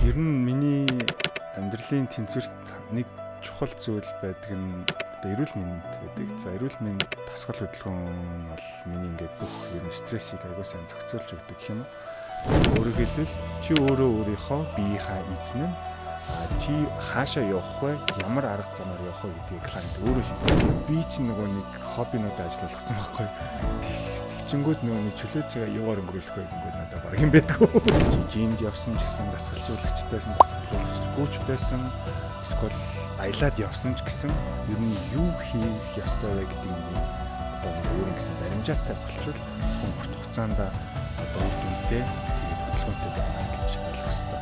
Ер нь миний амьдралын тэнцвэрт нэг чухал зүйл байдаг нь одоо эрүүл мэнд гэдэг. За, эрүүл мэнд, дасгал хөдөлгөөн бол миний ингээд бүх ер нь стрессийг аягүй сайн зохицуулж өгдөг гэх юм уу. Өөрөөр хэлбэл, чи өөрөө өөрийнхөө биеийнхаа эзэн нь, чи хаашаа явах вэ? Ямар арга замаар явах вэ гэдгийг client өөрөө шийддэг. Би чинь нөгөө нэг хоббинуудаа ажиллуулсан байхгүй. Тэгчингүүд нөгөө нэг чөлөө цагаа юугаар өнгөрөөлөх вэ гэнгүүт надад баг юм байдгүй. Чи gym д явсан ч гэсэн, дасгалжуулагчтайсан, дасгалжуулагчгүй ч байсан, эсвэл аялаад явсан ч гэсэн ер нь юу хийх ёстой вэ гэдэг нэг юм одоо нэг өөр ингэсэн баримжаатай болчвол хүн урт хугацаанд одоо үр дүнтэй, тэгээд хөдөлгөөнтэй байна гэж ойлгох ёстой.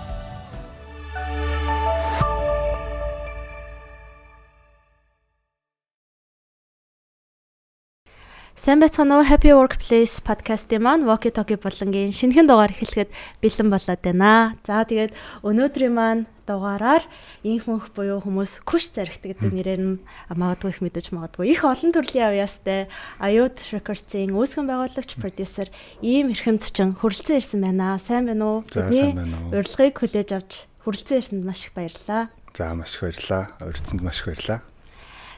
Сайн байцгаана уу? Happy Workplace podcast-ийн маань Walkie Talkie булангийн шинэхэн дугаар эхлэхэд бэлэн болоод байна. За, тэгээд өнөөдрийн маань дугаараар инх мөнх буюу хүмүүс күш заригт гэдэг нэрээр нь магадгүй их мэдэж магадгүй. Их олон төрлийн авьяастай Аюут Records-ийн үүсгэн байгуулагч, продюсер ийм эрхэм зочин хүрэлцэн ирсэн байна. Сайн байна уу? Бидний урилгыг хүлээж авч хүрэлцэн ирсэнд маш их баярлалаа. За, маш их баярлалаа. Урьдсанд маш их баярлалаа.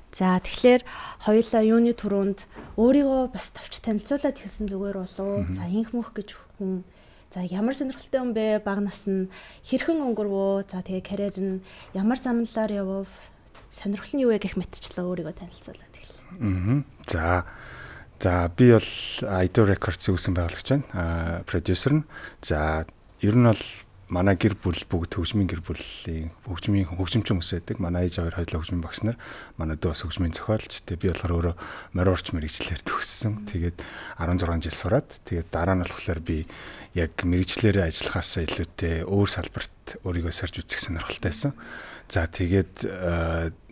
За, тэгэхээр хоёулаа юуны түрүүнд өөрийгөө бас товч танилцуулаад эхэлсэн зүгээр болов. За, инх мөнх гэж хүн, за, ямар сонирхолтой хүн бэ? Бага нас нь хэрхэн өнгөрвөө? За, тэгээ карьер нь ямар замналаар явв? Сонирхол нь юу вэ гэх мэтчлээ өөрийгөө танилцуулаад эхэллээ. Аа. За, би бол Idol Records үүсгэн байгуулагч байна. Продюсер нь. За, ер нь бол манай гэр бүл бүгд хөгжмийн гэр бүлийн хөгжмийн хөгжимчин хүмүүс байдаг. Манай ээж хоёр хоёулаа хөгжмийн багш нар. Манай дүү бас хөгжмийн зохиолч. Тэгээ би болохоор өөрөө морин уурч мэргэжлээр төгссөн. Тэгээд 16 жил сураад, тэгээд дараа нь болохоор би яг мэргэжлээрээ ажиллахаасаа илүүтэй өөр салбарт өөрийгөө сорж үзэх сонирхолтой байсан. За, тэгээд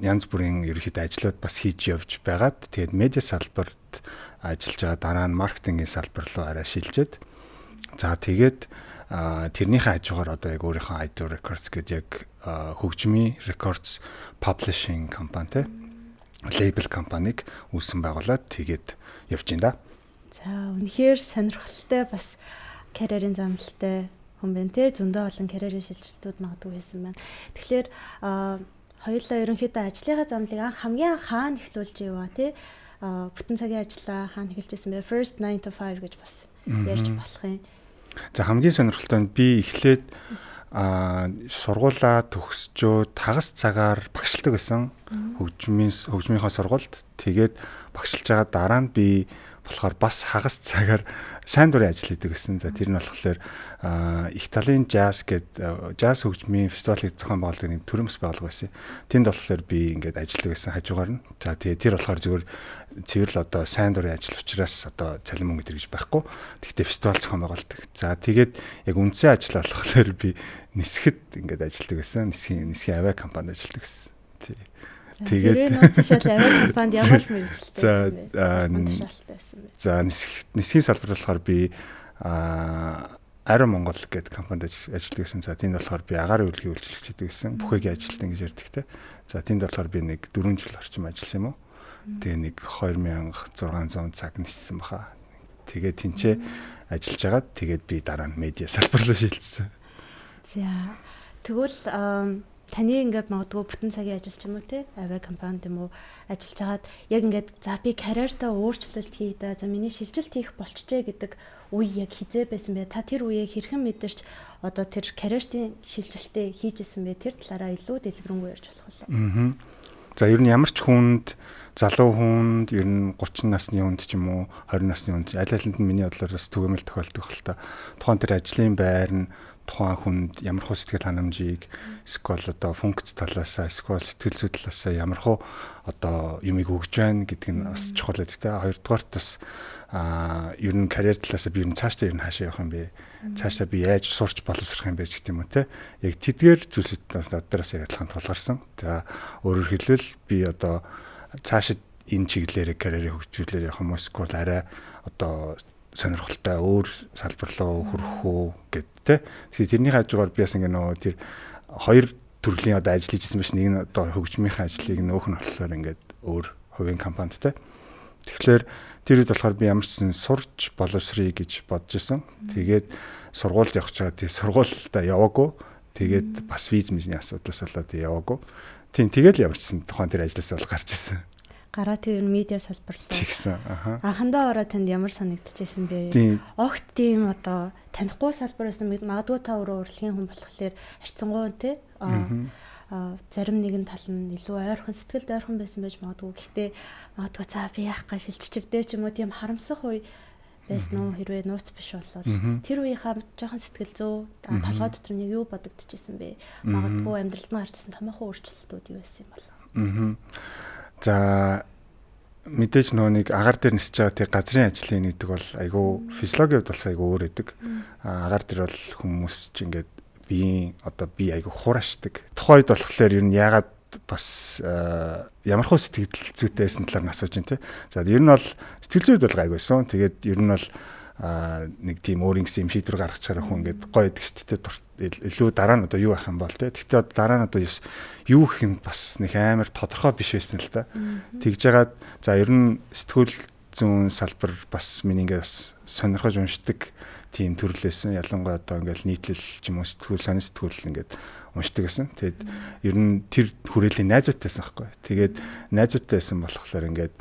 янз бүрийн ерөнхийдөө ажлууд бас хийж явж байгаад, тэгээд медиа салбарт ажиллаж байгаа, дараа нь маркетингийн салбар руу арай шилжээд, за, тэгээд тэрнийхээ хажуугаар одоо яг өөрийнхөө Idol Records гэдэг яг хөгжмийн records publishing компани те, label компанийг үүсгэн байгуулад тэгээд явж байна да. За, үнэхээр сонирхолтой бас карьерийн замналтай хүн байна те, зөндөө олон карьерийн шилжилтүүд магадгүй хийсэн байна. Тэгэхээр хоёулаа ерөнхийдөө ажлынхаа замналыг анх хамгийн хаана эхлүүлж яваа те, бүтэн цагийн ажлаа хаана эхэлж ирсэн бэ? First 9 to 5 гэж бас ярьж болох юм. За, хамгийн сонирхолтой нь би эхлээд сургуулаа төгсчөө хагас цагаар багшилдаг байсан. Хөгжмийнхаа сургуульд. Тэгээд багшилж байгаа дараа нь би болохоор бас хагас цагаар сайн дурын ажил хийдэг гэсэн. За, тэр нь болохоор их талын jazz гээд jazz хөгжмийн фестивалыг зохион байгуулдаг нэг төрийн бас байгууллага байсан. Тэнд болохоор би ингээд ажилладаг байсан хажуугаар нь. За, тэгээ тэр болохоор зүгээр цэвэр л одоо сайн дурын ажил учраас одоо цалин мөнгө тэр гэж байхгүй. Тэгтээ фестивал зохион байгуулдаг. За, тэгээд яг үндсэн ажил болохоор би нисгэд ингээд ажилладаг байсан. Нисхийн авиа компанид ажилладаг гэсэн. Тий. Тэгээд нууцшаал авиа компанид ямар мэргэжилтэй байсан бэ? За, нисхийн салбарт болохоор би Аэро Монгол гэдэг компанид ажилладаг гэсэн. За, тэнд болохоор би агаарын үйлдвэрлэлийн үйлчлэгч хийдэг гэсэн. Бүхэгийн ажилтан гэж ярьдаг те. За, тэнд болохоор би нэг 4 жил орчим ажилласан юм уу? Тэгээ нэг 2600 цаг ниссэн баха. Тэгээ тэнцээ ажиллаж агаад, тэгээд би дараа нь медиа салбар руу шилжсэн. За, тэгвэл таны ингээд магадгүй бүтэн цагийн ажил ч юм уу те, авиа компанид юм уу ажиллаж хагаад яг ингээд за, би карьертаа өөрчлөлт хий да, за, миний шилжилт хийх болчихжээ гэдэг үе яг хэзээ байсан бэ? Та тэр үеийг хэрхэн мэдэрч одоо тэр карьертын шилжилтээ хийж исэн бэ? Тэр талаараа илүү дэлгэрэнгүй ярьж болох уу? Аа. За, ер нь ямар ч хүнд, залуу хүнд, ер нь 30 насны хүнд ч юм уу, 20 насны хүнд, аль алинд нь миний бодлоор бас түгээмэл тохиолдох л та. Тухайн тэр ажлын байр нь тухайн хүнд ямар хуу сэтгэл ханамжийг, эсвэл одоо функц талаасаа, эсвэл сэтгэл зүй талаасаа ямар хуу одоо юмыг өгж байна гэдэг нь бас чухал байдаг те. Хоёрдугаарт бас ер нь карьер талаасаа би ер нь цаашдаа ер нь хаашаа явах юм бэ? Цаашдаа би яаж сурч боловсрох юм бэ гэх юм уу те. Яг тэдгээр зүйлсүүд надад бас яг адилхан тулгарсан. За, өөрөөр хэлбэл, би одоо цаашид энэ чиглэлээр карьерээ хөгжүүлээр явах юм уу, эсвэл арай одоо сонирхолтой өөр салбар руу хүрэх үү гэд те. Тэгэхээр тэрний хажуугаар би бас ингээ нөгөө тэр хоёр төрлийн одоо ажил хийжсэн биш, нэг нь одоо хөгжмийнхээ ажлыг, нөгөөх нь болохоор ингээд өөр хувийн компанид те. Тэгэхээр тэр үед болохоор би ямар ч сан сурч боловсръё гэж бодож исэн. Тэгээд сургуульд явах чаа, тэг сургуульдаа яваагүй. Тэгээд бас виз мизний асуудлаас болоод яваагүй. Тийм, тэгэл ямарчсан тухайн тэр ажлаас бол гарч ирсэн. Гараа тэр медиа салбар руу. Тэгсэн. Аха. Анхандаа ороо танд ямар санагдчихсэн бэ? Огт тийм одоо танихгүй салбар байсан, магадгүй та өөрөө урлагийн хүн болохоор харьцангуй те зарим нэгэн тал нь илүү ойрхон, сэтгэлд ойрхон байсан байж магадгүй. Гэхдээ магадгүй за би яах га шилжчихвдээ ч юм уу, тийм харамсах үе байсан уу, хэрвээ нууц биш болвол тэр үеийнхаа жоохон сэтгэл зүй, толгой дотор нэг юу бодогдчихсэн бэ? Магадгүй амьдралд нь гарч ирсэн томоохон өөрчлөлтүүд юу байсан юм бол? За, мэдээж нөө нэг агаар дээр нисэж байгаа тэр газрын ажлын гэдэг бол айгүй физиологийн хувьд бас айгүй өөр байдаг. Агаар дээр бол хүмүүс ч ингээд биеийн одоо бие айгүй хураашдаг. Тухайн үед болохоор ер нь яагаад бас ямар хөө сэтгэл зүйтэй байсан талаар нь асууж байна те. За, ер нь бол сэтгэл зүйд бол гайгүй байсан. Тэгээд ер нь бол нэг тийм өөрийн гэсэн юм шийдвэр гаргachаар хүн ингээд гоё идэг шүү дээ. Илүү дараа нь одоо юу байх юм бол те. Гэхдээ дараа нь одоо юу гэх юм бас нэг амар тодорхой биш байсан л та. Тэгж жагаад за ер нь сэтгүүл зүүн салбар бас миний ингээд бас сонирхож уншдаг тийм төрөл байсан. Ялангуяа одоо ингээд нийтлэл ч юм уу, сэтгүүл, сонин сэтгүүл ингээд уншдаг байсан. Тэгээд ер нь тэр хүрээлийн найзуудтай байсан байхгүй. Тэгээд найзуудтай байсан болохоор ингээд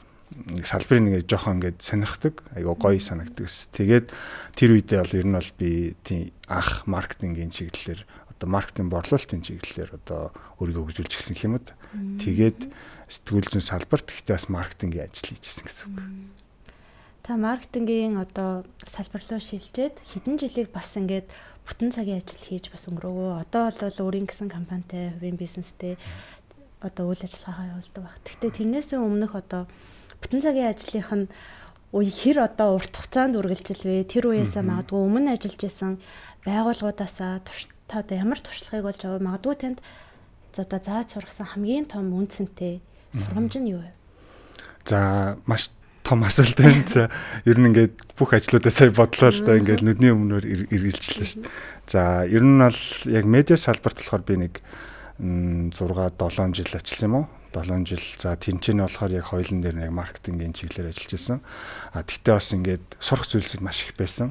салбарыг ингээд жоохон ингээд сонирхдаг, айгуу гоё санагддаг ус. Тэгээд тэр үедээ бол ер нь бол би тийм анх маркетингийн чиглэлээр, одоо маркетинг борлуулалтын чиглэлээр одоо өөрийгөө хөгжүүлж гисэн юм уу. Тэгээд сэтгүүл зүйн салбарт гэхдээ бас маркетингийн ажил хийжсэн гэсэн үг. Та маркетингийн одоо салбар руу шилжээд хэдэн жилийг бас ингээд бүтэн цагийн ажил хийж бас өнгөрөөгөө. Одоо бол өөрийн гэсэн компанитай, хувийн бизнестэй одоо үйл ажиллагаагаа явуулдаг баг. Гэхдээ тэрнээс өмнөх одоо бүтэн цагийн ажлынх нь үе хэр одоо урт хугацаанд үргэлжилвэ? Тэр үеэсээ магадгүй өмнө ажиллаж исэн байгууллагуудаасаа та одоо ямар туршлагыг олж авав? Магадгүй танд одоо зааж сургасан хамгийн том үн цэнтэй сургамж нь юу вэ? За, маш том асуулт байна. За, ер нь ингээд бүх ажлуудаа сая бодлоо л да, ингээд нүдний өмнөр эргэлжлээ шүү дээ. За, ер нь бол яг медиа салбарт болохоор би нэг 6 7 жил ажилласан юм уу? 7 жил. За, тэнцэн болохоор яг хоёулын дээр нэг маркетингийн чиглэлээр ажиллаж байсан. А тэгтээ бас ингээд сурах зүйлсүүд маш их байсан.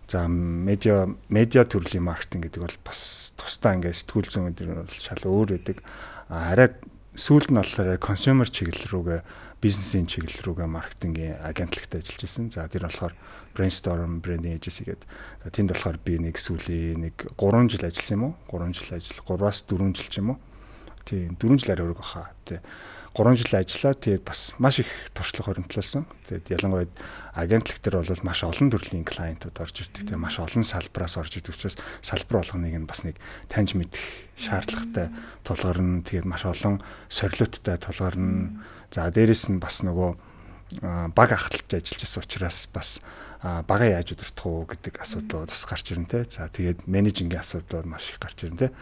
За, медиа төрлийн маркетинг гэдэг бол бас тусдаа ингээд сэтгүүл зүйн өдр бол шал өөр байдаг. А арай сүүлд нь болохоор consumer чиглэл рүүгээ, бизнесийн чиглэл рүүгээ маркетингийн агентлагт ажиллаж байсан. За, тэр болохоор Brainstorm Branding Agency гэдэг. За, тэнд болохоор би нэг сүүлийн нэг 3 жил ажилласан юм уу? 3 жил ажил, 3-аас 4 жил ч юм уу. Тийм, 4 жил арай өргөх баха. Тий. 3 жил ажиллаа. Тэгээд бас маш их туршлага хоригдлуулсан. Тэгээд ялангуяа агентлаг дээр бол маш олон төрлийн клиентууд орж ирдэг. Тэгээд маш олон салбараас орж ирдэг учраас салбар болгоныг нь бас нэг таньж мэдэх шаардлагатай тулгарна. Тэгээд маш олон сорилттой тулгарна. За, дээрэс нь бас нөгөө баг ахталж ажиллаж байсан учраас бас бага яаж удирдах уу гэдэг асуудлууд бас гарч ирнэ те. За, тэгээд менежингийн асуудлууд маш их гарч ирнэ те.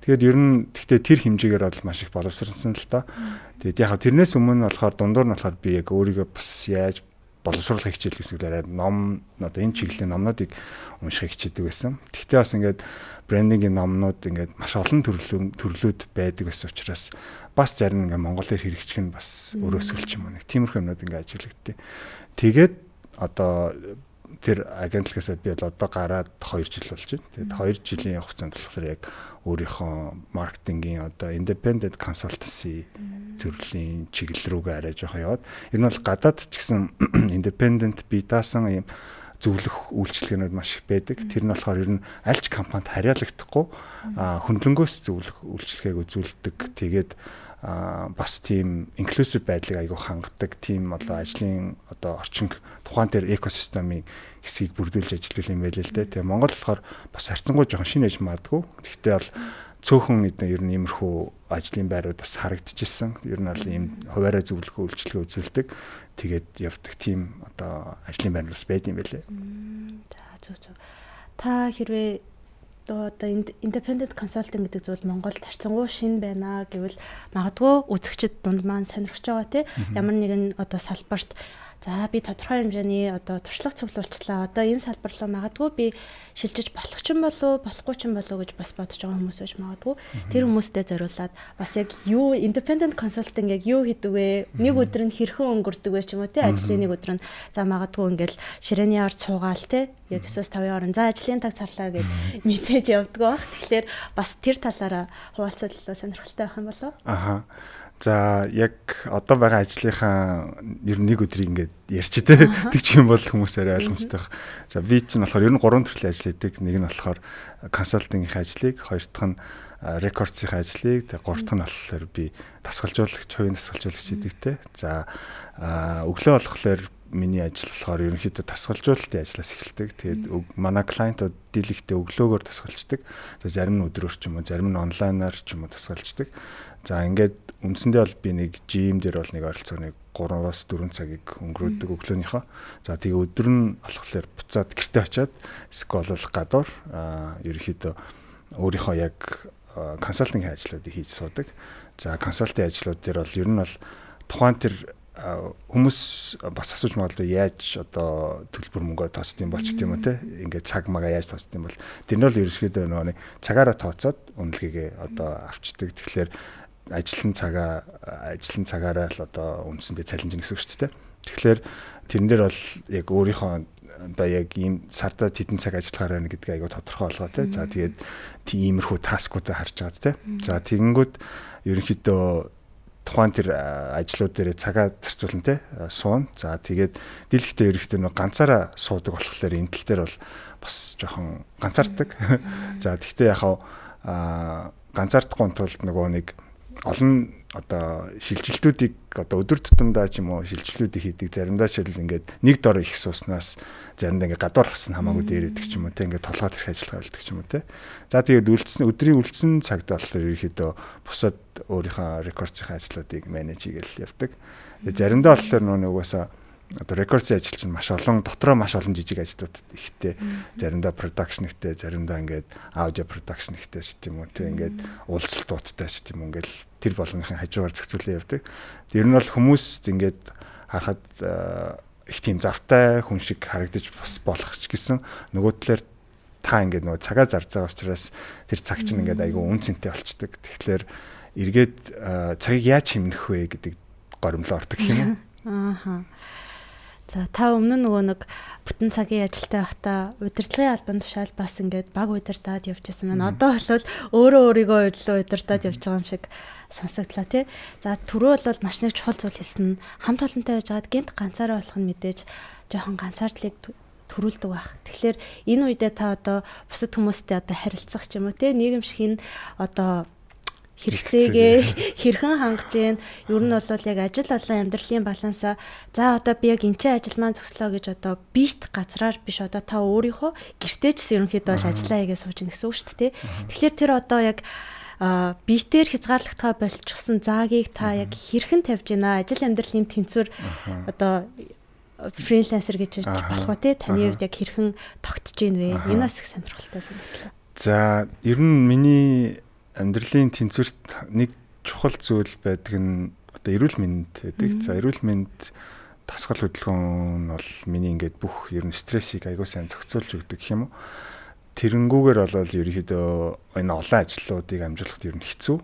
Тэгээд ер нь тэгтээ тэр хэмжээгээр бол маш их боловсруулсан л та. Тэгээд яг тэрнээс өмнө болохоор дундуур нь болохоор би яг өөрийгөө бас яаж боловсруулах хичээл гэсэн үгээр ном, одоо энэ чиглэлийн номнуудыг уншихыг хичээдэг байсан. Тэгтээ бас ингээд брендингийн номнууд ингээд маш олон төрлүүд байдаг байсан учраас бас зарим ингээд Монгол дээр хэрэгжих нь бас өрөөсгөл ч юм уу, нэг тиймэрхүү юмнууд ингээд ажиглагдтыг. Тэгээд одоо тэр агентлагаас би бол одоо гараад 2 жил болж байна. Тэгээд 2 жилийн хугацаанд болохоор яг өөрийнхөө маркетингийн одоо independent consultancy төрлийн чиглэл рүүгээ арай жоохон яваад, ер нь бол гадаад ч гэсэн independent бие даасан ийм зөвлөх үйлчилгээнүүд маш их байдаг. Тэр нь болохоор ер нь аль ч компанид харьяалагдахгүй хөндлөнгөөс зөвлөх үйлчилгээг үзүүлдэг. Тэгээд бас тийм inclusive байдлыг айгүй хангадаг, тийм одоо ажлын одоо орчин тухайн тэр экосистемийн хэсгийг бүрдүүлж ажилладаг юм байл л дээ. Тэгээ Монгол болохоор бас харьцангуй жоохон шинэ ээж магадгүй. Гэхдээ бол цөөхөн ер нь иймэрхүү ажлын байрууд бас харагдчихсан. Ер нь бол ийм хуваараа зөвлөх үйлчилгээ үзүүлдэг. Тэгээд явдаг тийм одоо ажлын байр бас байд юм байлээ. За, зөв зөв. Та хэрвээ одоо independent consulting гэдэг зүйл Монголд харьцангуй шинэ байна гэвэл магадгүй үзэгчид дунд маань сонирхож байгаа, тий, ямар нэгэн одоо салбарт За би тодорхой хэмжээний одоо туршлага цуглуулчлаа. Одоо энэ салбар руу магадгүй би шилжиж болох ч юм болов, болохгүй ч юм болов гэж бас бодож байгаа хүмүүс байж магадгүй. Тэр хүмүүстэй зориулаад бас яг юу independent consulting яг юу хийдэг вэ? Нэг өдөр нь хэрхэн өнгөрдөг вэ ч юм уу те, ажлын нэг өдөр нь за магадгүй ингээл ширээний ард суугаал те, яг 9-5-ын орон за ажлын таг царлаа гэд мэдээж явдаг байх. Тэгэхээр бас тэр талаараа хуваалцвал сонирхолтой байх юм болов. Аха. За яг одоо байгаа ажлынхаа ер нь нэг өдрийг ингээд ярьчих те. Тэгчих юм бол хүмүүс арай ойлгомжтой байх. За би чинь болохоор ер нь 3 төрлийн ажил хийдэг. Нэг нь болохоор консалтингийн ажлыг, хоёр дахь нь рекордсийн ажлыг, тэг гурав дахь нь болохоор би дасгалжуулагч, хувийн дасгалжуулагч хийдэг те. За өглөө болохоор миний ажил болохоор ерөнхийдөө дасгалжуулалтын ажлаас эхэлдэг. Тэгээд манай клиентууд дийлэгтээ өглөөгөөр дасгалждаг. За зарим нь өдрөөр ч юм уу, зарим нь онлайнаар ч юм уу дасгалждаг. За ингээд үндсэндээ бол би нэг жим дээр бол нэг ойролцоогоо нэг 3-4 цагийг өнгөрөөдөг өглөөнийхөө. За тэгээ өдөр нь болохоор буцаад гэртээ очиад эсвэл бол гадуур ерөнхийдөө өөрийнхөө яг консалтинг ажлуудыг хийж суудаг. За консалтинг ажлууд дээр бол ер нь бол тухайн тэр хүмүүс бас асууж магадгүй яаж одоо төлбөр мөнгөө тооцдог юм бол ч гэдэм үү те, ингээд цаг мага яаж тооцдог юм бол тэр нь бол ерөнхийдөө нөгөө нэг цагаараа тооцоод үнэлгээгээ одоо авчдаг. Тэгэхээр ажилласан цагаараа л одоо үндсэндээ цалинж гэсэн үг шүү дээ. Тэгэхээр тэрэн дээр бол яг өөрийнхөө одоо яг ийм сарда тэдэн цаг ажиллахаар байна гэдгийг айгүй тодорхой болгоо те. За тэгээд тиймэрхүү таскуудаа харж байгаа те. За тэгэнгүүт ерөнхийдөө тухайн тэр ажлууд дээр цагаа зарцуулна те, суун. За тэгээд дийлэгтээ ерөнхийдөө нэг ганцаараа суудаг болохоор энэ тал дээр бол бас жоохон ганцаарддаг. За тэгтээ яг ганцаардахгүй тулд нөгөө нэг олон одоо шилжилтүүдийг одоо өдөр тутамдаа ч юм уу шилжилтүүдийг хийдэг. Заримдаа шил ингээд нэг дор их сууснаас заримдаа ингээд гадуур гарсан хамаагүй дээр идэг ч юм уу те, ингээд толгой тэрх ажиллагаа болдог ч юм уу те. За тэгээд үлдсэн өдрийн үлдсэн цагт болохоор ерөнхийдөө бусад өөрийнхөө рекордсийн ажлуудыг менеж хийгээл явдаг. Тэгээд заримдаа болохоор нөгөө угаасаа одоо рекордсын ажил чинь маш олон дотроо маш олон жижиг ажлууд ихтэй. Заримдаа production ихтэй, заримдаа ингээд аудио production ихтэй ч тийм үү те, ингээд уулзалтуудтай ч тийм үү, ингээд тэр болгоныхын хажуугаар зохицуулан явдаг. Тэр нь бол хүмүүст ингээд харахад их тийм завтай хүн шиг харагдаж бас болох ч гэсэн нөгөө талаар та ингээд нөгөө цагаа зарж байгаа учраас тэр цаг чинь ингээд айгүй үн цэнтэй болчдөг. Тэгэхээр эргээд цагийг яаж хэмнэх вэ гэдэг горимлоо ордог юм уу? Ааха. За та өмнө нөгөө нэг бүтэн цагийн ажилтай байхдаа удирдлагын албан тушаал бас ингээд баг удирдаад явж байсан байна. Одоо бол өөрөө өөрийгөө илүү удирдаад явж байгаа юм шиг сонсогдлоо тий. За түрүү бол маш нэг чухал зүйл хэлсэн. Хамт олонтой байж байгаад гинт ганцаараа болох нь мэдээж жоохон ганцаардлыг төрүүлдэг байх. Тэгэхээр энэ үедээ та одоо бусад хүмүүстэй одоо харилцах ч юм уу тий, нийгэмшиг энэ одоо хэрэгцээгээ хэрхэн хангаж гин, ер нь бол яг ажил болон амьдралын балансаа за одоо би яг энэ ч ажил маань зогслоо гэж одоо бит газраар биш, одоо та өөрийнхөө гэртээ ч гэсэн ерөнхийдөө бол ажиллаа хийгээ сууж гин гэсэн үг шүү дээ. Тэгэхээр тэр одоо яг битээр хязгаарлагдахаа болчихсон заагийг та яг хэрхэн тавьж гинэ, ажил амьдралын тэнцвэр одоо фрилансер гэж болох уу те, таны хувьд яг хэрхэн тогтож гин вэ? Энэ бас их сонирхолтой санагдлаа. За ер нь миний амьдралын тэнцвэрт нэг чухал зүйл байдаг нь одоо эрүүл мэнд байдаг. За эрүүл мэнд дасгал хөдөлгөөн бол миний ингээд бүх ер нь стрессийг айгүй сайн зохицуулж өгдөг гэх юм уу. Тэрэнгүүгээр бол ерөнхийдөө энэ олон ажлуудыг амжуулахад ер нь хэцүү.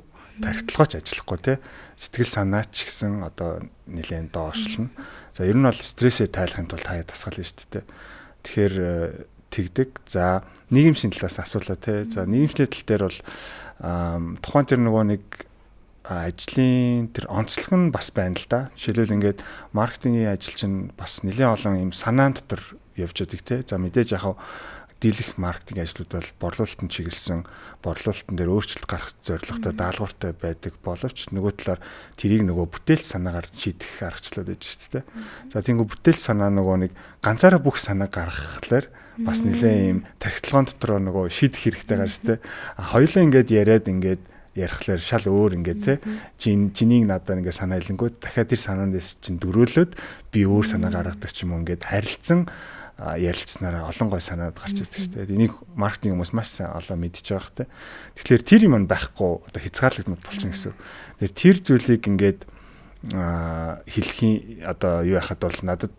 Тархитлогооч ажиллахгүй те. Сэтгэл санаач гэсэн одоо нэлээд доошлно. За ер нь бол стрессээ тайлахын тулд хаяа дасгал нь шүү дээ. Тэгэхээр тэгдэг. За нийгэмшлийн талаас асуулаа те. За нийгэмшлийн тал дээр бол тухайн тэр нөгөө нэг ажлын тэр онцлог нь бас байна л да. Жишээлбэл ингээд маркетингийн ажил чинь бас нэлээд олон юм санаан дотор явж байдаг те. За мэдээж яг дийлэх маркетинг ажлууд бол борлуулалтанд чиглэсэн, борлуулалтан дээр өөрчлөлт гаргах зорилготой даалгавартай байдаг боловч нөгөө талаар тэрийг нөгөө бүтээл санаагаар шийдэх аргачлалууд байж шүү дээ. За тиймгүй бүтээл санаа нөгөө нэг ганцаараа бүх санаа гаргахлаар бас нэлээ юм тархитлагын дотроо нөгөө шийдэх хэрэгтэй гарч тэ. Хоёулаа ингээд яриад ингээд ярихлаар шал өөр ингээд тэ. Чинийг надад ингээд санаа илэнгүүд дахиад тэр санаанаас чинь дөрөөлөөд би өөр санаа гаргадаг ч юм уу ингээд харилцан ярилцсанаараа олон гой санаад гарч ирдэг шүү дээ. Энийг маркетинг хүмүүс маш сайн олон мэдчихэж байгаа хэ. Тэгэхээр тэр юм байхгүй одоо хязгаарлагдмал болчихно гэсэн. Тэгэхээр тэр зүйлийг ингээд хэлхийн одоо юу яхад бол надад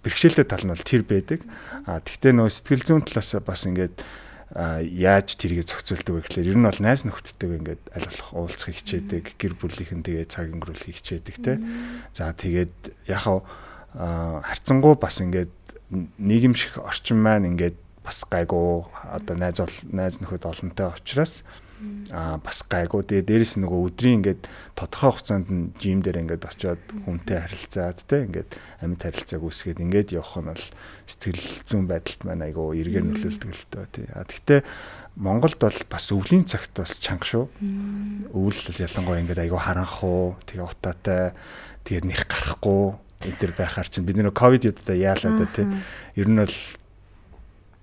бэрхшээлтэй тал нь бол тэр байдаг. Тэгтээ нөгөө сэтгэл зүйн талаас бас ингээд яаж тэрийг зохицуулдаг вэ гэхлээр ер нь бол найз нөхдөдтэйгээ ингээд аль болох уулзахыг хичээдэг, гэр бүлийнхэнтэйгээ цаг өнгөрүүлэхийг хичээдэг те. За тэгээд яг харьцангуй бас ингээд нийгэмших орчин маань ингээд бас гайгүй, одоо найз нөхөд олонтой учраас бас гайгүй. Тэгээ дээрэс нь нөгөө өдрийн ингээд тодорхой хугацаанд нь жим дээр ингээд очиод хүнтэй харилцаад те, ингээд амьд харилцааг үүсгээд ингээд явах нь бол сэтгэл зүйн байдалд маань айгүй эргээр нөлөөлдөг л дөө тий. Гэхдээ Монголд бол бас өвлийн цагт бас чанга шүү. Өвөл бол ялангуяа ингээд айгүй харанхуу, тэгээ утаатай, тэгээд нэх гарахгүй энэ төр байхаар чинь бид нэр ковид юудаа яалаа да тий. Ер нь бол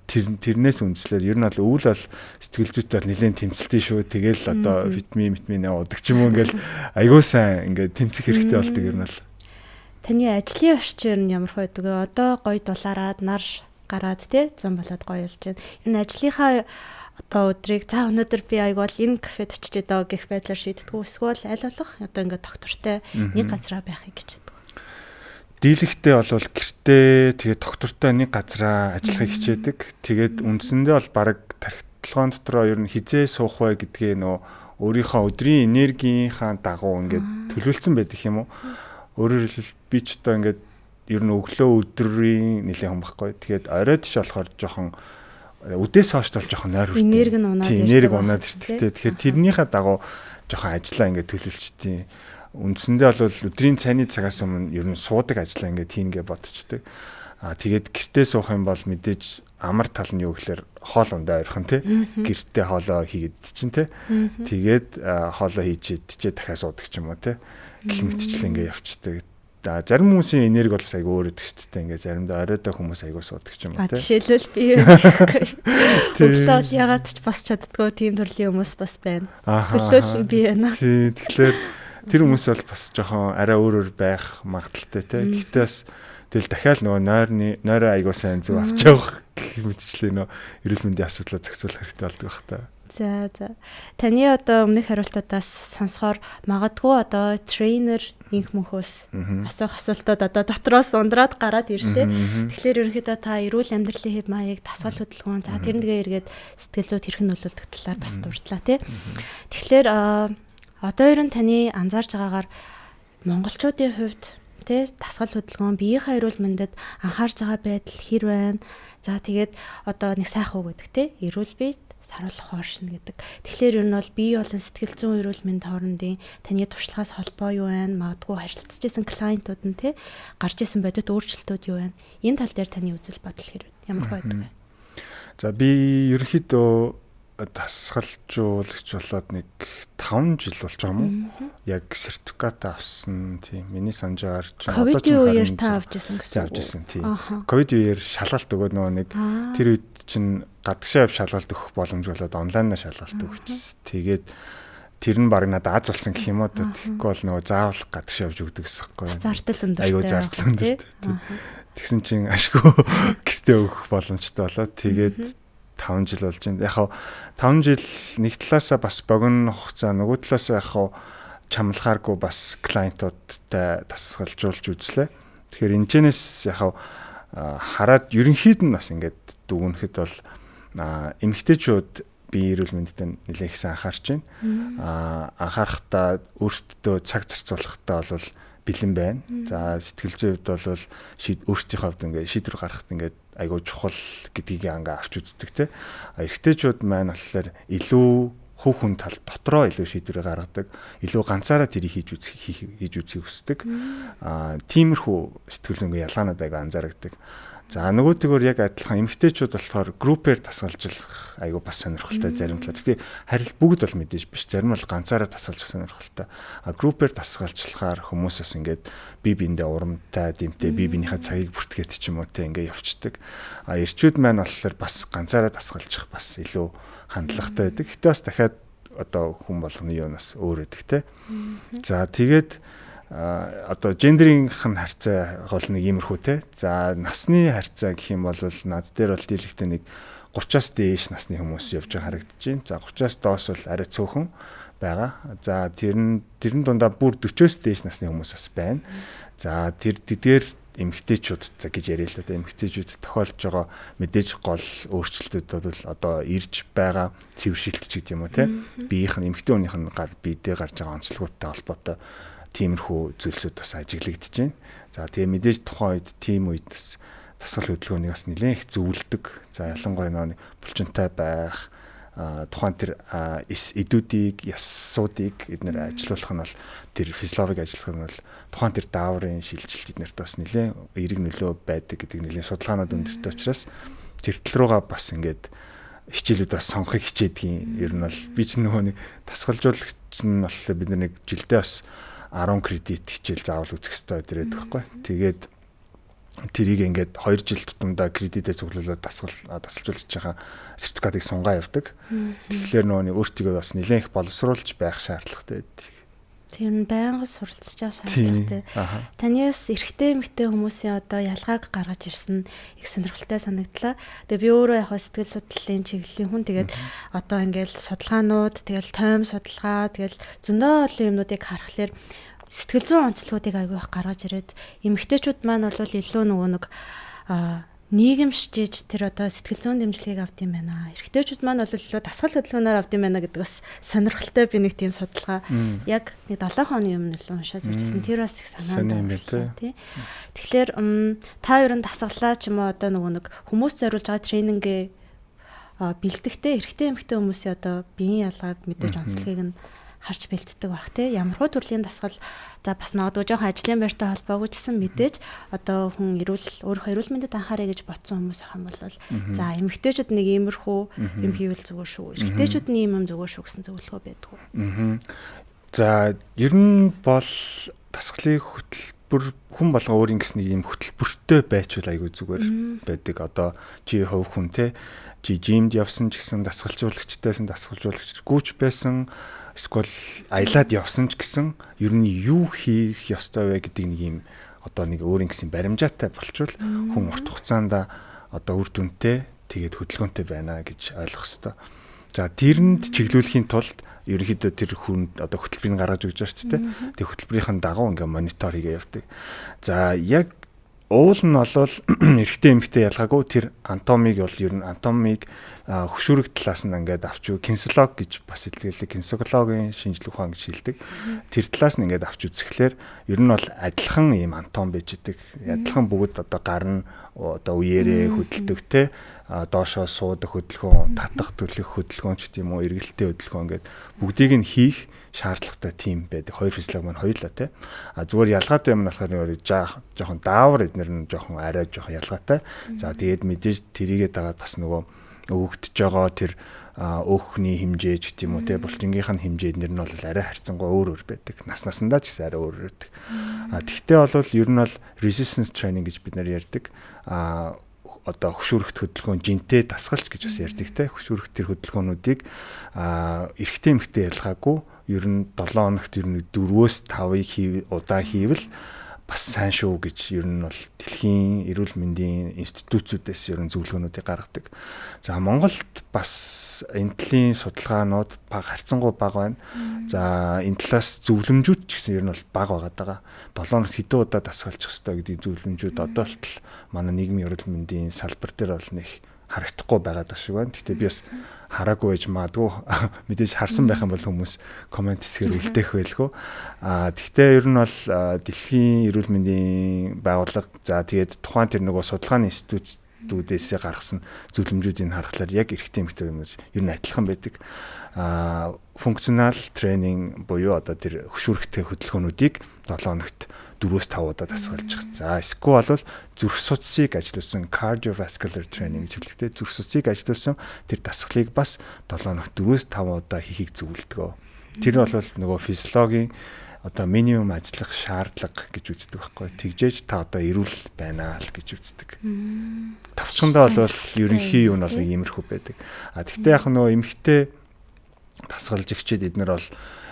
тэрнээс үндэслээд ер нь бол өвөл бол сэтгэл зүйтэй бол нэлээд тэмцэлтэй шүү. Тэгэл одоо витамин уудаг ч юм уу ингээл айгүй сайн ингээд тэмцэх хэрэгтэй болдог ер нь бол. Таны ажлын орчин ямар байдаг вэ? Одоо гоё дулаараад нар гараад тий зам болоод гоё болж байна. Энэ ажлынхаа одоо өдрийг за өнөөдөр би айгүй бол энэ кафед очиж идэ гэх байдлаар шийддэг үү? Эсвэл аль болох одоо ингээд доктортой нэг газараа байхыг гэж. Дийлэгтэй бол гэртээ тэгээд доктортой нэг газараа ажиллахыг хичээдэг. Тэгээд үндсэндээ бол бараг тархитолгоон дотроо ер нь хизээ суух вэ гэдгээ нөө өөрийнхөө өдрийн энергийнхаа дагуу ингээд төлөвлөсөн байдаг юм уу? Өөрөөр хэлбэл би ч одоо ингээд ер нь өглөө өдрийн нэлээд хүн байхгүй. Тэгээд орой тийш болохоор жоохон үдээс хойш бол жоохон нойр хүртээ. Энерги нь унаад ирдэг. Энерги унаад ирдэг. Тэгэхээр тэрнийхээ дагуу жоохон ажиллаа ингээд төлөвлөчдیں۔ Үндсэндээ бол өдрийн цайны цагаас өмнө ер нь суудаг ажиллаа ингээд хийнгээ бодчихдаг. Тэгээд гэртээ суух юм бол мэдээж амар тал нь юу гэхээр хоол ундаа ойрхон тий. Гэртээ хоолоо хийгээд чинь тий. Тэгээд хоолоо хийж идчихээ дахиад суудаг ч юм уу тий. Гэх мэтчлэн ингээд явцдаг. Зарим хүмүүсийн энерги бол айгүй өөр өгдөг шүү дээ. Ингээд заримдаа оройдоо хүмүүс айгүй суудаг ч юм уу тий. Жишээлбэл би өглөө бол ягаад ч босч чаддгүй тийм төрлийн хүмүүс бас байна. Төлөөлөл би байна. Тий. Тэгэхээр тэр хүмүүс бол бас жоохон арай өөрөөр байх магадaltaй тий. Гэхдээ бас тэгэл дахиад нөгөө нойроо айгуу сайн зөв авч явах гэх мэтчлээ нөө эрүүл мэндийн асуудлаа зохицуулах хэрэгтэй болдог байх та. За за. Таны одоо өмнөх хариултуудаас сонсохоор магадгүй одоо трейнер инх мөнхөөс асуух асуултууд одоо дотроос ундраад гараад ирлээ. Тэгэхээр ерөнхийдөө та эрүүл амьдралын хэв маяг, дасгал хөдөлгөөн, за тэр нэгээ эргээд сэтгэл зүйд хэрхэн нөлөөлдөг талаар бас дурдлаа тий. Тэгэхээр одоо ер нь таны анзаарч байгаагаар монголчуудын хувьд тий дасгал хөдөлгөөн, биеийнхээ эрүүл мэндэд анхаарч байгаа байдал хэр байна? За тэгээд одоо нэг сайхан үг гэдэг тий эрүүл бие саруулах хооршно гэдэг. Тэгэхээр ер нь бол бие болон сэтгэл зүйн эрүүл мэнд хоорондын таны туршлагаас холбоо юу байна? Магадгүй харилцаж исэн клиентууд нь тий гарч исэн бодит өөрчлөлтүүд юу байна? Энэ тал дээр таны үзэл бодол хэр ямар байдаг вэ? За би ерөнхийдөө дасгалжуулагч болоод нэг 5 жил болж байгаа юм уу? Яг сертификат авсан тийм. Миний санаж байгаагаар чинь одоо ч үеэр та авч исэн гэсэн үг. Авч исэн тийм. Ковид үеэр шалгалт өгөөд нөгөө нэг тэр үед чинь гадагшаа яв шалгалт өгөх боломж болоод онлайнаар шалгалт өгчихсэн. Тэгээд тэр нь баг надад аз болсон гэх юм уу. Тэгэхгүй бол нөгөө заавал гадагшаа явж өгдөг гэсэн юм. Зардал өндөртэй. Айгуу зардал өндөртэй. Тэгсэн чинь ашгүй гэртээ өгөх боломжтой болоод тэгээд 5 жил болж байна. Яг 5 жил нэг талаасаа бас богино хугацаа, нөгөө талаасаа яг чамлахааргүй бас клиентуудтай дасгалжуулж үзлээ. Тэгэхээр энэчнээс яг хараад ерөнхийд нь бас ингээд дүгнэхэд бол эмэгтэйчүүд бие эрүүл мэндэд нэлээд ихсэн анхаарч байна. Анхаарахтаа өөртөө цаг зарцуулахдаа бол бэлэн байна. За сэтгэл зүйн хувьд бол өөрсдийнхөө хувьд ингээд шийдвэр гаргахад ингээд айгүй чухал гэдгийг ингээ авч үздэг те. Эрэгтэйчүүд маань болохоор илүү хөв хүн тал дотроо илүү шийдвэрээ гаргадаг, илүү ганцаараа тэрийг хийж үзхийг хүсдэг. Тиймэрхүү сэтгэл зүйн ялгаанууд айгүй анзаардаг. За нөгөөтэйгөр яг адилхан эмэгтэйчүүд болохоор группээр дасгалжлах айгүй бас сонирхолтой зарим талаар. Гэхдээ харил бүгд бол мэдээж биш. Зарим бол ганцаараа дасгалжих сонирхолтой. А группээр дасгалжлахаар хүмүүс бас ингээд бие биендээ урамтай, дэмтэй, бие биенийхээ цагийг бүртгээд ч юм уу те ингээд явцдаг. А эрчүүд маань болохоор бас ганцаараа дасгалжих бас илүү хандлагатай байдаг. Гэтэ бас дахиад одоо хүн болгоны юу нас өөр байдаг те. За тэгээд одоо гендерийнх нь харьцаа гол нэг иймэрхүү те. За насны харьцаа гэх юм бол над дээр бол дийлэгтэй нэг 30-аас дээш насны хүмүүс явж байгаа харагдаж байна. За 30-аас доош бол арай цөөхөн байгаа. За тэрэн дундаа бүр 40-оос дээш насны хүмүүс бас байна. За тэр тэдгээр эмэгтэйчүүд за гэж яриа л да. Эмэгтэйчүүд тохиолж байгаа мэдээж гол өөрчлөлтүүд бол одоо ирж байгаа цэвэршилт ч гэдэг юм уу те. Биеийнх нь эмэгтэй хүнийх нь гар биедээ гарч байгаа онцлогуудтай холбоотой тиймэрхүү зүйлсүүд бас ажиглагдаж байна. За тэгээ мэдээж тухайн үед тийм үед бас дасгал хөдөлгөөнийг бас нэлээд их зөвлөдөг. За ялангуяа нөгөө булчинтай байх, тухайн тэр эдүүдийг, ясуудыг эднэр ажилуулах нь бол тэр физиологиг ажиллах нь бол тухайн тэр дааврын шилжилт эднэрт бас нэлээд эерэг нөлөө байдаг гэдэг нэлээд судалгаанууд өндөртэй учраас тэр тал руугаа бас ингээд хичээлүүд бас сонгохыг хичээдгийн. Ер нь бол би ч нөгөө нэг дасгалжуулагч нь болохоор бид нэг жилдээ бас 10 кредит хичээл заавал үзэх ёстой гэдэг байхгүй. Тэгээд тэрийг ингээд 2 жил тутамдаа кредитээ цуглуулад дасгалжуулж байгаа сертификатыг сунгаа явдаг. Тэгэхээр нөгөө нэг өөртөө бас нэлээд их боловсруулж байх шаардлагатай байдаг. Тэр нь байнга суралцж байгаа шаардлагатай. Таны бас эрэгтэй эмэгтэй хүмүүсийн одоо ялгааг гаргаж ирсэн их сонирхолтой санагдлаа. Тэгээ би өөрөө яг сэтгэл судлалын чиглэлийн хүн. Тэгээд одоо ингээл судалгаанууд, тэгэл тойм судалгаа, тэгэл зөндөө олон юмнуудыг харахаар сэтгэл зүйн онцлогуудыг айгүй их гаргаж ирээд эмэгтэйчүүд маань бол илүү нөгөө нэг нийгэмшиж тэр одоо сэтгэл зүйн дэмжлэгийг авд юм байна. Эрэгтэйчүүд маань бол илүү дасгал хөдөлгөөнөөр авд юм байна гэдэг бас сонирхолтой би нэг тийм судалгаа яг нэг 7 хоногийн өмнө л уншаад үзсэн. Тэр бас их санаанд орсон тий. Тэгэхээр та ер нь дасгалаа ч юм уу одоо нөгөө нэг хүмүүс зориулж байгаа тренингээ бэлтгэхдээ эрэгтэй эмэгтэй хүмүүсийн одоо биеийн ялгааг мэдээж онцлогийг нь харж бэлддэг байх тий. Ямархуу төрлийн дасгал за бас магадгүй жоохон ажлын байртай холбоогүй ч гэсэн мэдээж одоо хүн эрүүл өөрийнхөө эрүүл мэндэд анхаарай гэж бодсон хүмүүс ах юм бол за эмэгтэйчүүд нэг иймэрхүү юм хийвэл зүгээр шүү. Эрэгтэйчүүд нь ийм юм зүгээр шүү гэсэн зөвлөгөө байдгүй. За ер нь бол дасгалын хөтөлбөр хүн болго өөрийн гэсэн нэг ийм хөтөлбөртэй байчвал айгүй зүгээр байдаг. Одоо чи хувь хүн те чи жимд явсан ч гэсэн дасгалжуулагчтайсан дасгалжуулагчгүй ч байсан эсвэл аялаад явсан ч гэсэн ер нь юу хийх ёстой вэ гэдэг нэг юм одоо нэг өөрийн гэсэн баримжаатай болчвол хүн урт хугацаанд одоо үр дүнтэй тэгээд хөдөлгөөнтэй байна гэж ойлгох ёстой. За тэрэнд чиглүүлэхийн тулд ерөнхийдөө тэр хүнд одоо хөтөлбөрийг гаргаж өгч байгаа шүү дээ. Тэр хөтөлбөрийн дагуу ингээ монитор хийгээ явдаг. За яг уул нь бол эрэгтэй эмэгтэй ялгаагүй тэр анатомиг бол ер нь анатомиг хөшүүрэг талаас нь ингээд авч кинсолог гэж бас хэлдэг. Кинсологийн шинжлэх ухаан гэж хэлдэг. Тэр талаас нь ингээд авч үзэхлээр ер нь бол адилхан ийм анатом байж идэг. Адилхан бүгд одоо гар нь одоо үеэрээ хөдөлдөг те доошоо суудаг хөдөлгөөн, татах төлөх хөдөлгөөн ч гэдэм үү, эргэлттэй хөдөлгөөн ингээд бүгдийг нь хийх шаардлагатай тийм байдаг. Хоёр физиолог маань хоёулаа те. А зүгээр ялгаатай юм нь болохоор жоохон даавар эднэр нь жоохон арай жоохон ялгаатай. За тэгээд мэдээж тэрийгээ дагаад бас нөгөө өгөгдөж байгаа тэр өөхний хэмжээ ч гэдэм үү те булчингийнх нь хэмжээ эднэр нь бол арай харьцангуй өөр өөр байдаг. Нас насандаа ч гэсэн арай өөр өөр байдаг. А тэгтээ бол ер нь бол resistance training гэж бид нэр ярьдаг. А одоо хөшүүрэгт хөдөлгөөн жинтэй дасгалч гэж бас ярьдаг те. Хөшүүрэгт тэр хөдөлгөөнүүдийг эрэгтэй эмэгтэй ялгаагүй ер нь 7 хоногт ер нь 4-өөс 5-ыг удаа хийвэл бас сайн шүү гэж ер нь бол дэлхийн эрүүл мэндийн институтүүдээс ер нь зөвлөгөөнүүдийг гаргадаг. За Монголд бас энэ төрлийн судалгаанууд бага харьцангуй бага байна. За энэ талаас зөвлөмжүүд ч гэсэн ер нь бол бага байгаад байгаа. 7 хоногт хэдэн удаа дасгалчих ёстой гэдэг зөвлөмжүүд одоо болтол манай нийгмийн эрүүл мэндийн салбар дээр бол нэг харагдахгүй байгаад шиг байна. Гэхдээ би бас хараагүй байж магадгүй мэдээж харсан байх юм бол хүмүүс коммент хэсгээр үлдээх байлгүй. Аа тэгтээ ер нь бол дэлхийн эрүүл мэндийн байгууллага за тэгээд тухайн тэр нөгөө судалгааны институтүүдээсээ гаргасан зөвлөмжүүдийг харахаар яг эрэгтэй эмэгтэй хүмүүс ер нь адилхан байдаг. Аа функционал тренинг буюу одоо тэр хөшүүрэгтэй хөдөлгөөнүүдийг 7 хоногт 4-5 удаа дасгалж байгаа. За эсвэл бол зүрх судсыг ажиллуулсан cardiovascular training гэж хэлдэг. Зүрх судсыг ажиллуулсан тэр дасгалыг бас 7 хоногт 4-5 удаа хийхийг зөвлөдөг. Тэр бол нөгөө физиологийн одоо минимум ажиллах шаардлага гэж үздэг байхгүй. Тэгжээж та одоо эрүүл байна л гэж үздэг. Тавчхандаа бол ерөнхий юу нь бол нэг иймэрхүү байдаг. А тэгтээ яг нөгөө эмэгтэй дасгалжигчид эднэр бол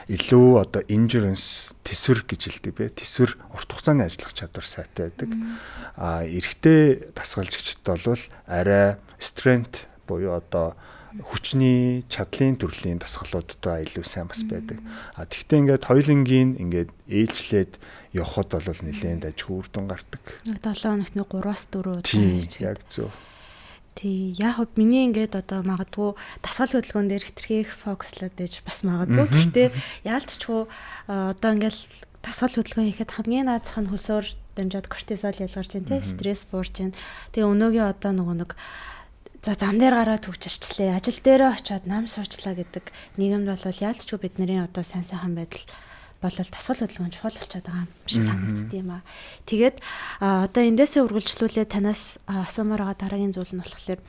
илүү одоо endurance төсвөр гэж хэлдэг бэ. Төсвөр урт хугацааны ажиллах чадвар сайтай байдаг. А эрэгтэй дасгалжигчид бол арай strength буюу одоо Хүчний, чадлын төрлийн дасгалуудтай илүү сайн бас байдаг. А тэгвэл ингээд хоёулангийн ингээд ээлжлээд явхад бол нэлээд дажгүй үр дүн гардаг. 7 хоногт нэг 3-аас 4 удаа хийж. Яг зөв. Тий, яг хөө миний ингээд одоо магадгүй дасгал хөдөлгөөн дээр хэтэрхий их фокуслаад байж бас магадгүй. Гэхдээ яалтчгүй одоо ингээд дасгал хөдөлгөөн хийхэд хамгийн наазах нь хөлсөөр дамжаад кортизол ялгарч байна, тий, стресс буурч байна. Тэгээ өнөөгийн одоо нөгөө нэг за зам дээр гараад түгжирчлээ, ажил дээрээ очиод нам суучлаа гэдэг нийгэмд бол яалтчгүй бидний одоо сайн сайхан байдал болол дасгал хөдөлгөөн чухал болчиход байгаа юм шиг санагддаг юм аа. Тэгээд одоо эндээсээ үргэлжлүүлээ танаас асуумаар байгаа дараагийн зүйл нь болохоор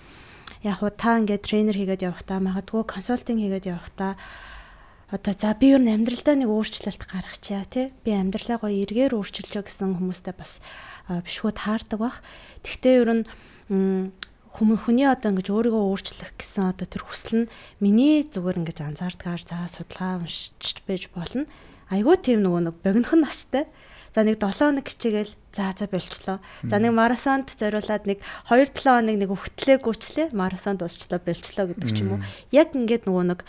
яг хуу та ингээд тренер хийгээд явахдаа магадгүй консалтинг хийгээд явахдаа одоо за би юу н амьдралдаа нэг өөрчлөлт гаргачихъя тий. Би амьдралаа гоё эргээр өөрчилжөө гэсэн хүмүүстэй бас бишгүү таардаг бах. Тэгтээ ер нь хүний одоо ингэж өөрийгөө өөрчлөх гэсэн одоо тэр хүсэл нь миний зүгээр ингэж анзаардгаар за судалгаа уншиж байж болно. Айгүй тийм нөгөө нэг богинохон настай. За нэг 7 хоног хичээгээл за болчлоо. За нэг марафонд зориулаад нэг 2-7 хоног нэг өвтлээгүйчлээ марафон дуусчлаа болчлоо гэдэг ч юм уу. Яг ингээд нөгөө нэг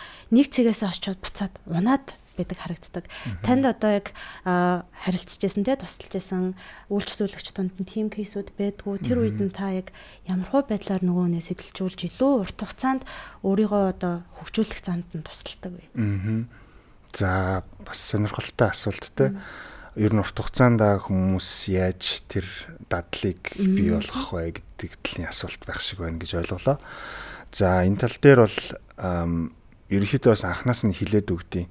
цэгээс очиод буцаад унаад байдаг харагддаг. Танд одоо яг харилцаж байсан те тусалж байсан үйлчлүүлэгч дунд нь team case-үүд байдгүй. Тэр үед нь та яг ямар хуу байдлаар нөгөө нэ сэтэлжүүлж илүү урт хугацаанд өөрийгөө одоо хөгжүүлэх замд нь тусалдаг вэ? За бас сонирхолтой асуулт те. Ер нь урт хугацаанд хүмүүс яаж тэр дадлыг бий болгох вэ гэдэг төрлийн асуулт байх шиг байна гэж ойлголоо. За энэ тал дээр бол ерөнхийдөө бас анханаас нь хилээд өгдیں۔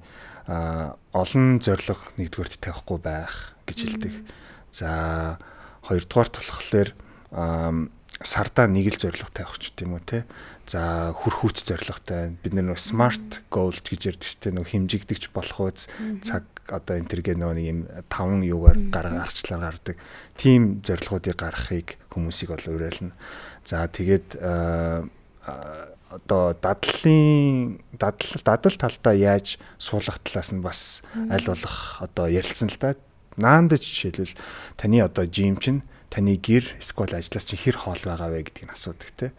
Олон зорилго нэгдүгээрт тавихгүй байх гэж хэлдэг. За хоёрдугаарт болохоор сардаа нэг л зорилго тавих ч гэдэм үү те. За хүрхүүц зорилготой. Бид нар нөгөө smart goal гэж ярьдаг шүү дээ. Нөгөө хэмжигдэгч болох үз цаг одоо энэ төргээ нөгөө нэг юм таван юугаар гарчлаар гардаг. Тим зорилгоудыг гаргахыг хүмүүсийг бол уриална. За тэгээд одоо дадлын дадал талдаа яаж суулгах талаас нь бас аль болох одоо ярилцсан л да. Наандаж жишээлбэл таны одоо жим чинь таны гэр эсвэл ажлаас чинь хэр хоол байгаа вэ гэдгийг асуудаг те.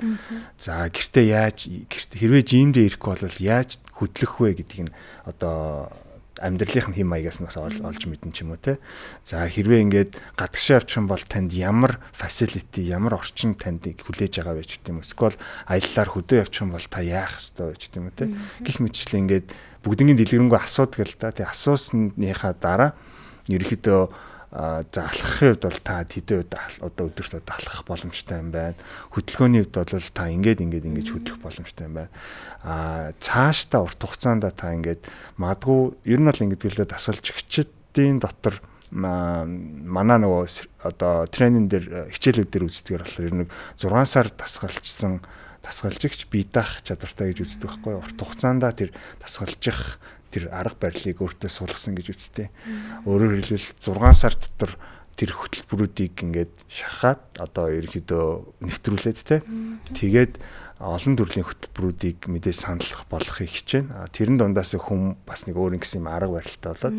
За гэртээ яаж хэрвээ жимдээ ирэхгүй бол яаж хөдлөх вэ гэдгийг нь одоо амьдралынх нь хэм маягаас нь бас олж мэдэн ч юм уу те. За хэрвээ ингээд гадагшаа явчих юм бол танд ямар facility, ямар орчин танд хүлээж байгаа вэ ч гэдэм үү. Эсвэл аяллаар хөдөө явчих юм бол та яах ёстой вэ ч гэдэм үү те. Гэх мэтчлэн ингээд бүгднгийн дэлгэрэнгүй асуудаг л да. Тэгээ асуусныхаа дараа ерөнхийдөө за алхахын хувьд бол та тэдэн үед одоо өдөрт одоо алхах боломжтой юм байна. Хөдөлгөөний хувьд бол та ингээд ингээд ингэж хөдлөх боломжтой юм байна. Цаашдаа урт хугацаанд та ингээд магадгүй ер нь бол ингээд гэлээ дасгалжигчдын дотор манай нөгөө одоо тренинг дээр хичээлүүд дээр үздэгээр болохоор ер нь 6 сар дасгалжсан дасгалжигч бие даах чадвартай гэж үздэг байхгүй юу? Урт хугацаанд тэр дасгалжих тэр арга барилыг өөртөө суулгасан гэж үзтээ. Өөрөөр хэлбэл 6 сар дотор тэр хөтөлбөрүүдийг ингээд шахаад одоо ерөнхийдөө нэвтрүүлээд те. Тэгээд олон төрлийн хөтөлбөрүүдийг мэдээж саналах болохыг хичээнэ. Тэрэн дундаас хүм бас нэг өөр ингэсэн юм арга барилтай болоод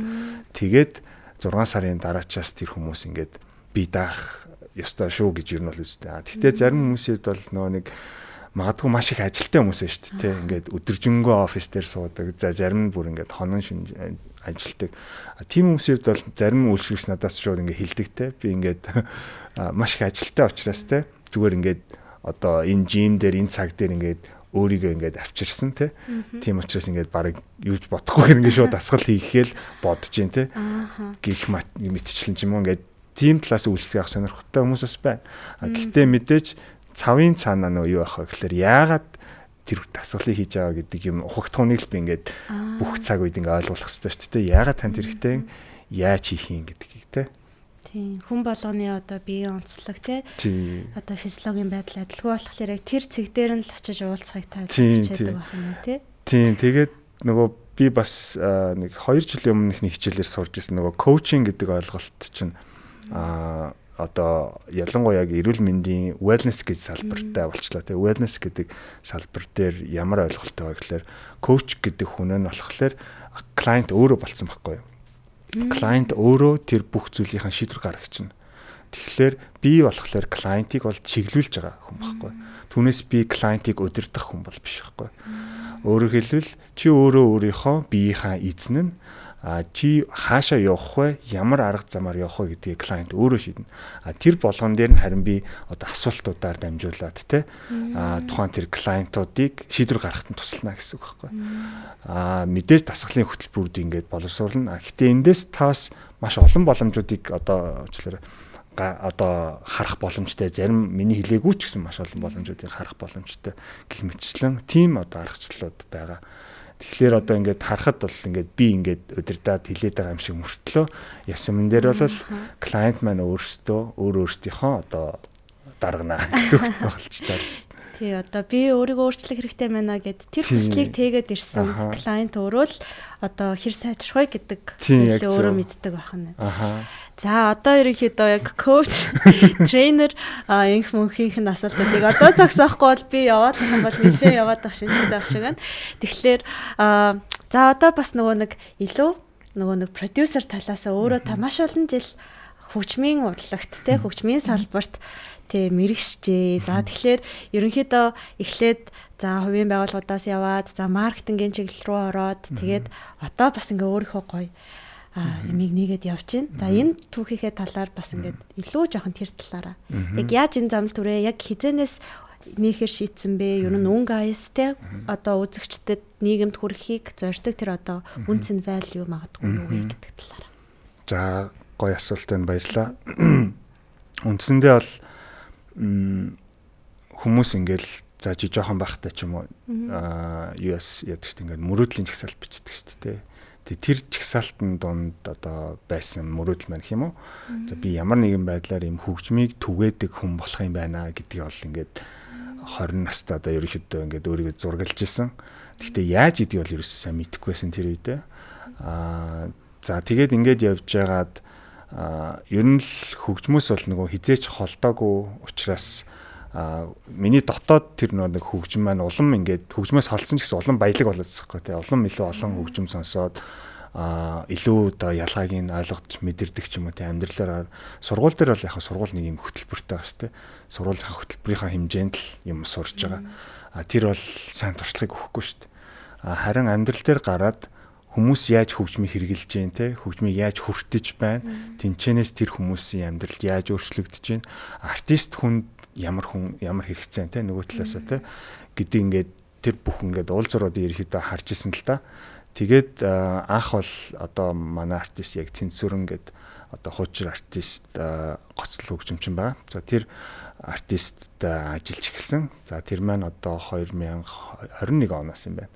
тэгээд 6 сарын дараачаас тэр хүмүүс ингээд бие даах ёстой шүү гэж ер нь бол үзтээ. Гэхдээ зарим хүмүүсийн хувьд бол нөгөө нэг магадгүй маш их ажилтай хүмүүс байна шүү дээ. Ингээд өдөржингөө офис дээр суудаг. За зарим нь бүр ингээд хонон шинж ажилтдаг. Тийм хүмүүсийн хувьд бол зарим үйлчлэгч надаас шууд ингээд хилдэг те. Би ингээд маш их ажилтай учраас те. Зүгээр ингээд одоо энэ жим дээр энэ цаг дээр ингээд өөрийгөө ингээд авчирсан те. Тийм учраас ингээд барыг юуж бодохгүй ингээд шууд дасгал хийхээ л бодож гин те. Гэх мэтчлэн ч юм уу ингээд тийм талаас үйлчлэг авах сонирхолтой хүмүүс бас байна. Гэхдээ мэдээж цавын цаанаа нөө юу байх вэ гэхээр яагаад тэр дасгалыг хийж байгаа гэдэг юм ухагтхууныг л би ингээд бүх цаг үед ингээд ойлгох хэрэгтэй шүү дээ. Яагаад танд хэрэгтэй, яаж хийх юм гэдгийг те. Тийм, хүн болгоны одоо биеийн онцлог те. Одоо физиологийн байдал адилгүй болохоор яг тэр цэг дээр нь л очиж уулзахыг та хичээдэг байх юм те. Тийм, тэгээд нөгөө би бас нэг 2 жилийн өмнөх нэг хичээлээр сурж ирсэн нөгөө коучинг гэдэг ойлголт чинь одоо ялангуяа яг эрүүл мэндийн wellness гэж салбартай болчлаа тий. Wellness гэдэг салбар дээр ямар ойлголттой вэ гэхээр коуч гэдэг хүн нь болохоор клиент өөрөө болцсон байхгүй юу? Клиент өөрөө тэр бүх зүйлийнхаа шийдвэр гаргах чинь. Тэгэхээр би болохоор client-ыг бол чиглүүлж байгаа хүн байхгүй. Түүнээс би client-ыг удирдах хүн бол биш байхгүй. Өөрөөр хэлбэл чи өөрөө өөрийнхөө биеийнхаа эзэн нь, чи хаашаа явах вэ, ямар арга замаар явах вэ гэдгийг client өөрөө шийднэ. Тэр болгон дээр нь харин би одоо асуултуудаар дамжуулаад те тухайн тэр client-уудыг шийдвэр гаргахад нь туслана гэсэн үг байхгүй. Мэдээж дасгалын хөтөлбөрүүд ингээд боловсруулна. Гэхдээ эндээс та бас маш олон боломжуудыг одоо уучлаарай, одоо харах боломжтой, зарим миний хэлээгүй ч гэсэн маш олон боломжуудыг харах боломжтой гэх мэтчлэн тийм одоо аргачлалууд байгаа. Тэгэхээр одоо ингээд харахад бол ингээд би ингээд удирдаад хилээд байгаа юм шиг мөртлөө ясман дээр бол client маань өөрсдөө өөр өөрсдийнхөө одоо даргана гэсэн үг болчихдоо. Тий, одоо би өөрийгөө өөрчлөх хэрэгтэй байна гэд тэр хүслийг тээгээд ирсэн client өөрөө л одоо хэр сайжрах вэ гэдэг зүйлээ өөрөө мэддэг байх нь. За, одоо ерөнхийдөө яг coach, trainer инх мөнхийнх нь асуултуудыг одоо зогсоохгүй бол би яваад байх юм бол нэлээд яваад байх шинжтэй байх шиг байна. Тэгэхээр за, одоо бас нөгөө нэг илүү нөгөө нэг продюсер талаас өөрөө та маш олон жил хөгжмийн урлагт те, хөгжмийн салбарт тэ мэрэгшжээ. За, тэгэхээр ерөнхийдөө эхлээд за хувийн байгууллагуудаас яваад, за маркетингийн чиглэл рүү ороод, тэгээд одоо бас ингээ өөрийнхөө гоё юмыг нээгээд явж байна. За, энэ түүхийнхээ талаар бас ингээд илүү жоохон тэр талаараа. Яг яаж энэ замд түрээ, яг хизэнээс нээхээр шийдсэн бэ? Ер нь өнгө аяс те одоо үзэгчдэд, нийгэмд хүрэхийг зорьдог тэр одоо үнэ цэн value магадгүй юу вэ гэдэг талаараа. За, гоё асуулт байна, баярлалаа. Үндсэндээ бол хүмүүс ингээл за чи жоохон байхдаа ч юм уу юу яс яадаг шүү дээ, ингээд мөрөөдлийн жагсаалт бичдэг шүү дээ. Тэгээ тэр жагсаалтын дунд одоо байсан мөрөөдөл маань гэх юм уу. За, би ямар нэгэн байдлаар ийм хөгжмийг түгээдэг хүн болох юм байна гэдгийг бол ингээд 20 настай одоо ерөнхийдөө ингээд өөрийгөө зургалж исэн. Гэхдээ яаж гэдгийг бол ерөөсөө сайн мэдэхгүй байсан тэр үедээ. За, тэгээд ингээд явж байгаад ер нь л хөгжмөөс бол нөгөө хизээч холдоогүй учраас миний дотоод тэр нөгөө нэг хөгжим маань улам ингээд хөгжмөөс холдсон ч гэсэн улам баялаг болоод байгаа тий. Улам илүү олон хөгжим сонсоод илүү одоо ялгааг нь ойлгож мэдэрдэг ч юм уу тий, амьдралаар. Сургууль дээр бол яг сургууль нэг юм хөтөлбөртэй байгаа шүү дээ. Сургуулийнхаа хөтөлбөрийнхаа хэмжээнд л юм сурж байгаа. Тэр бол сайн туршлагыг өгөхгүй шүү дээ. Харин амьдрал дээр гараад хүмүүс яаж хөгжмийг хэрэглэж гин те, хөгжмийг яаж хүртэж байна, тэнчэнээс тэр хүмүүсийн амьдрал яаж өөрчлөгдөж байна, артист хүнд ямар хүн ямар хэрэгцээ те, нөгөө талаасаа те гэдэг ингээд тэр бүх ингээд уулзруудыг ерөөхдөө харж исэн л та. Тэгээд анх бол одоо манай артист яг Цэнцүрэн гэд одоо хуучин артист, гоцлол хөгжимчин байгаа. За, тэр артисттай ажиллаж эхэлсэн. За, тэр маань одоо 2021 оноос юм байна.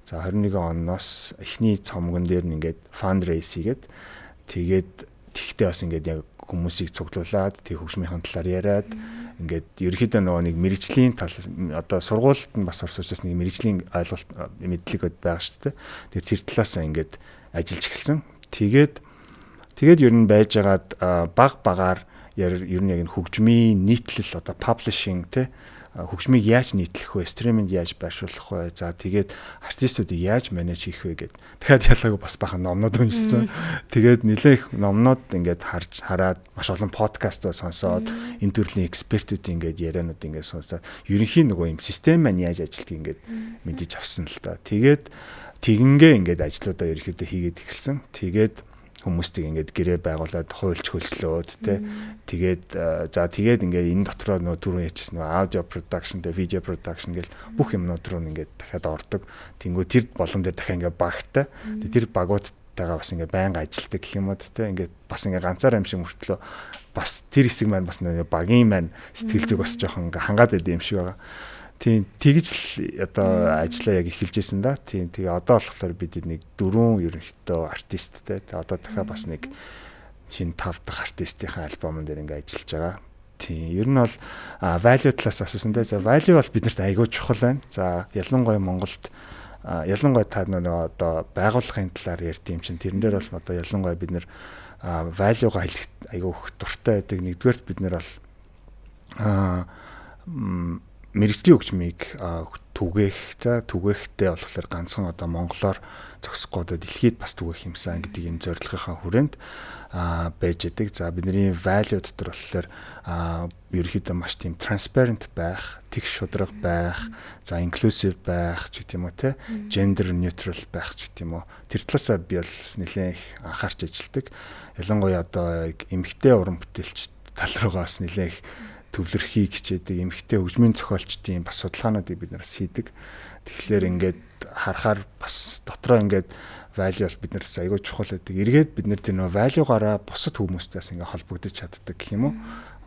За, 21 оноос эхний цомгон дээр нь ингээд fundraise хийгээд, тэгээд тэгтээ бас ингээд яг хүмүүсийг цуглуулад, тэг хөгжмийн талаар яриад, ингээд ерөнхийдөө нөгөө нэг мэрэгжлийн тал, одоо сургуульд нь бас орсон учраас нэг мэрэгжлийн ойлголт, мэдлэг байгаа шүү дээ. Тэр талаасаа ингээд ажиллаж эхэлсэн. Тэгээд ер нь байжгаад баг багаар ер нь яг энэ хөгжмийн нийтлэл, одоо publishing те, хөгжмийг яаж нийтлэх вэ, стриминг яаж байршуулах вэ, за тэгээд артистуудыг яаж manage хийх вэ гэд. Дахиад ялгаагүй бас бахан номнод уншсан. Тэгээд нэлээх номнод ингээд харж хараад, маш олон подкастууд сонсоод, энэ төрлийн экспертүүдийн ингээд ярианууд ингээд сонсоод, ерөнхийн нөгөө юм систем маань яаж ажилладаг ингээд мэдэж авсан л та. Тэгээд тэгингээ ингээд ажлуудаа ерөнхийдөө хийгээд эхэлсэн. Тэгээд хүмүүстэйг ингээд гэрээ байгуулад, хуульч хөлслөөд те, тэгээд за тэгээд ингээд энэ дотроо нөгөө түрүүн ярьжсэн нөгөө аудио production те, видео production гэл бүх юмнууд руу ингээд дахиад ордог. Тэнгүү тэр болгон дээр дахиад ингээд багтай. Тэгээд тэр багуудтайгаа бас ингээд байнга ажилтдаг гэх юм уу те, ингээд бас ингээд ганцаар юм шиг мөртлөө бас тэр хэсэг маань бас нөгөө багийн маань сэтгэл зүг бас жоохон ингээд хангаад байд юм шиг байгаа. Тийм, тэгж л одоо ажиллаа яг эхэлж исэн да. Тийм, тэгээ одоо болохоор бид нэг дөрвөн ерөнхийдөө артисттэй. Тэгээ одоо дахиад бас нэг шинэ тав дахь артистийнхаа альбомон дээр ингээ ажиллаж байгаа. Тийм, ер нь бол value талаас асуусан те. За, value бол биднэрт айгүй чухал байна. За, ялангуяа Монголд, ялангуяа та нөгөө одоо байгууллагын талаар ярьд юм чинь тэрэн дээр бол одоо ялангуяа бид нэр value-га хэлэх айгүй их дуртай байдаг. Нэгдүгээрт бид нэр бол мэрэгжлийн хөгжмийг түгээх, за түгээхтэй болохоор ганцхан одоо монголоор, за зогсохгүй одоо дэлхийд бас түгээх юмсан гэдэг юм зорилгынхаа хүрээнд байж яадаг. За, бидний value дотор болохоор ерөнхийдөө маш тийм transparent байх, тэгш шударга байх, за, inclusive байх ч гэх юм уу те, gender neutral байх ч гэх юм уу. Тэр талаасаа би бол нэлээд их анхаарч ажилладаг. Ялангуяа одоо эмэгтэй уран бүтээлч тал руугаа бас нэлээд их төвлөрөхийг хичээдэг. Эмэгтэй хөгжмийн зохиолчдын бас судалгаануудыг бид нар бас хийдэг. Тэгэхээр ингээд харахаар бас дотроо ингээд value бол бид нарт айгүй чухал байдаг. Эргээд бид нар тэр нөө value-гаараа бусад хүмүүстэй бас ингээд холбогдож чаддаг гэх юм уу.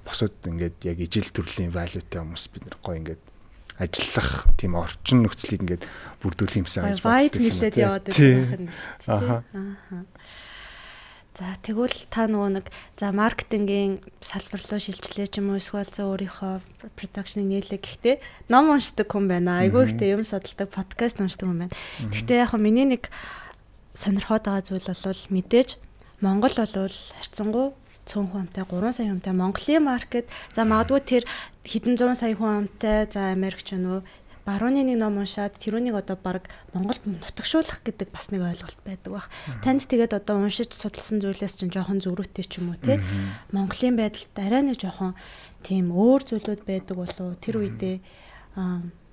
Бусад ингээд яг ижил төрлийн value-тай хүмүүс бид нар гоё ингээд ажиллах тийм орчин нөхцөлийг ингээд бүрдүүлэх юмсан гэж боддог юм. Vibe нэлээд яваад байдаг юм шүү дээ. Аа. За, тэгвэл та нөгөө нэг за маркетингийн салбар руу шилжлээ ч юм уу, эсвэл зөө өөрийнхөө production ыг нээлээ, гэхдээ ном уншдаг хүн байна. Айгүй ихтэй юм судалдаг, подкаст уншдаг хүн байна. Гэхдээ яг миний нэг сонирхоод байгаа зүйл бол мэдээж Монгол бол харьцангуй цөөн хүн амтай, 3 сая хүнтэй Монголын market, за, магадгүй тэр хэдэн зуун сая хүн амтай, за, Америк ч юм уу, барууны нэг ном уншаад тэрүүнийг одоо баг Монголд нутагшуулах гэдэг бас нэг ойлголт байдаг байх. Танд тэгээд одоо уншиж судалсан зүйлээс чинь жоохон зөрүүтэй ч юм уу те. Монголын байдалд арай нэг жоохон тийм өөр зүйлүүд байдаг болов, тэр үедээ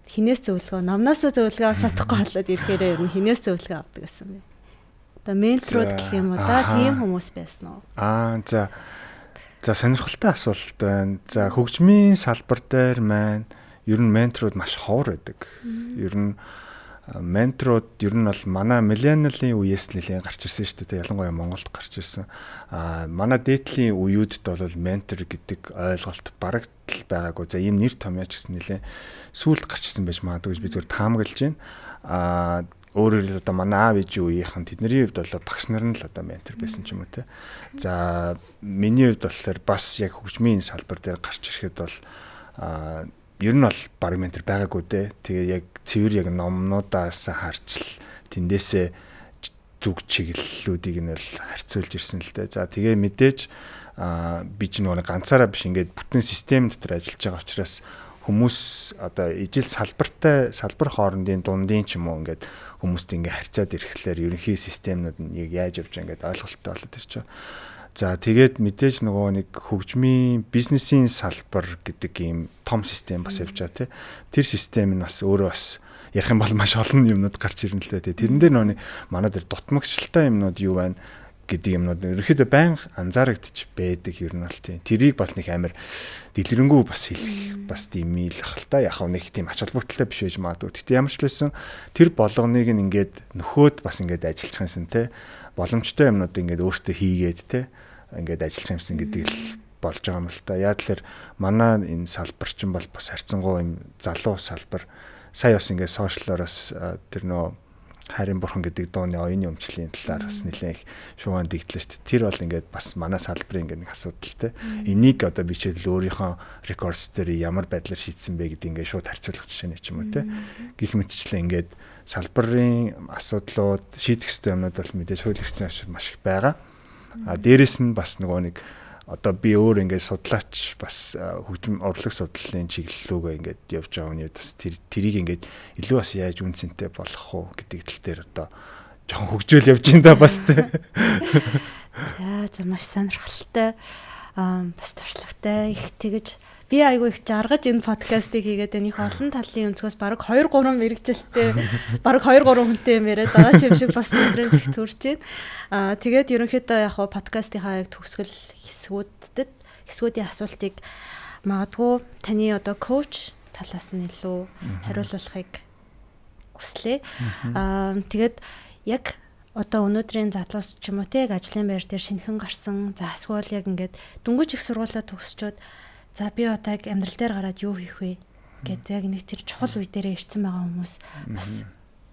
хинээс зөвлөгөө, номноос зөвлөгөө авч чадахгүй болоод ирэхээр ер нь хинээс зөвлөгөө авдаг гэсэн бэ? Одоо менторууд гэх юм уу да, тийм хүмүүс байсан уу? Аа, за. За, сонирхолтой асуулт байна. За, хөгжмийн салбар дээр маань ер нь менторууд маш ховор байдаг. Ер нь менторууд ер нь бол манай millennial ын үеэс нэлээд гарч ирсэн шүү дээ. Ялангуяа Монголд гарч ирсэн. Аа, манай дээдлийн үеүүдэд бол ментор гэдэг ойлголт бараг л байгаагүй. За, ийм нэр томьёо ч гэсэн нэлээд сүүлд гарч ирсэн байж магадгүй гэж би зөвхөн таамаглаж байна. Аа, өөрөөр хэлбэл одоо манай аав ээжийн үеийнхэн, тэдний хувьд бол багш нар нь л одоо ментор байсан ч юм уу те. За, миний хувьд болохоор бас яг хөгжмийн салбар дээр гарч ирэхэд бол ер нь бол баг ментор байгаагүй дээ. Тэгээ яг цэвэр яг номнуудаас харчил тэндээсээ зүг чиглэлүүдийг нь бол харьцуулж ирсэн л дээ. За, тэгээ мэдээж би ч нөгөө ганцаараа биш, ингээд бүтэн систем дотор ажиллаж байгаа учраас хүмүүс одоо ижил салбартай, салбар хоорондын дундын ч юм уу ингээд хүмүүст ингээд харьцаад ирэхлээр ерөнхий системнүүд нь яг яаж явж байгаа ингээд ойлголттой болоод ирж байгаа. За, тэгээд мэдээж нөгөө нэг хөгжмийн бизнесийн салбар гэдэг ийм том систем бас явж байгаа, тий. Тэр систем нь бас өөрөө бас ярих юм бол маш олон юмнууд гарч ирнэ л дээ. Тэрэн дээр нөгөө манай дээр дутмагчлалтай юмнууд юу байна гэдэг юмнууд ерөнхийдөө байнга анзаарэгдэж байдаг ер нь бол, тийм. Тэрийг бас нэг амар дэлгэрэнгүй бас хэлэх бас димийлэх л та, яг нэг тийм ач холбогдолтой биш байж магадгүй. Гэхдээ ямар ч лсэн тэр болгоныг нь ингээд нөхөөд бас ингээд ажиллах юмсан те. Боломжтой юмнууд ингээд өөртөө хийгээд те, ингээд ажиллах юмсан гэдэг л болж байгаа юм л та. Яг л манай энэ салбар чинь бол бас харьцангуй юм залуу салбар. Сая бас ингээд social оор бас тэр нөө хайрын бурхан гэдэг дууны оюуны өмчлийн талаар бас нэлээд их шууган дэгдлээ шүү дээ. Тэр бол ингээд бас манай салбарын ингээд нэг асуудал те. Энийг одоо би жишээлбэл өөрийнхөө records дээр ямар байдлаар шийдсэн бэ гэдэг ингээд шууд харьцуулах жишээ нэг ч юм уу те. Гэх мэтчлэн ингээд салбарын асуудлууд, шийдэх ёстой юмнууд бол мэдээж хууль эрх зүйн асуудал маш их байгаа. А дээрэс нь бас нөгөө нэг одоо би өөр ингээд судлаач, бас хөгжим урлаг судлалын чиглэл рүүгээ ингээд явж байгаа хүний бас тэрийг ингээд илүү бас яаж үн цэнтэй болгох уу гэдэг тал дээр одоо жоохон хөгжөөл явж байна да бас тэ. За, маш сонирхолтой, бас туршлагатай, их тэгэж би айгүй их жаргаж энэ подкастыг хийгээд байна. Их олон талын өнцгөөс бараг 2 3 мэргэжилтэй, бараг 2 3 хүнтэй юм яриад байгаа юм шиг бас мэдрэмж их төрж байна. Аа, тэгээд ерөнхийдөө яг хоо подкастынхаа яг төгсгөл хэсгүүдэд хэсгүүдийн асуултыг магадгүй таны одоо coach талаас нь илүү хариулуулахыг хүслээ. Аа, тэгээд яг одоо өнөөдрийн залуус ч юм уу те, яг ажлын байр дээр шинэхэн гарсан, за, эсвэл яг ингээд дөнгөж их сургуулаа төгсчөөд, за, би одоо яг амьдрал дээр гараад юу хийх вэ гэдэг яг нэг тэр чухал үе дээрээ ирсэн байгаа хүмүүс бас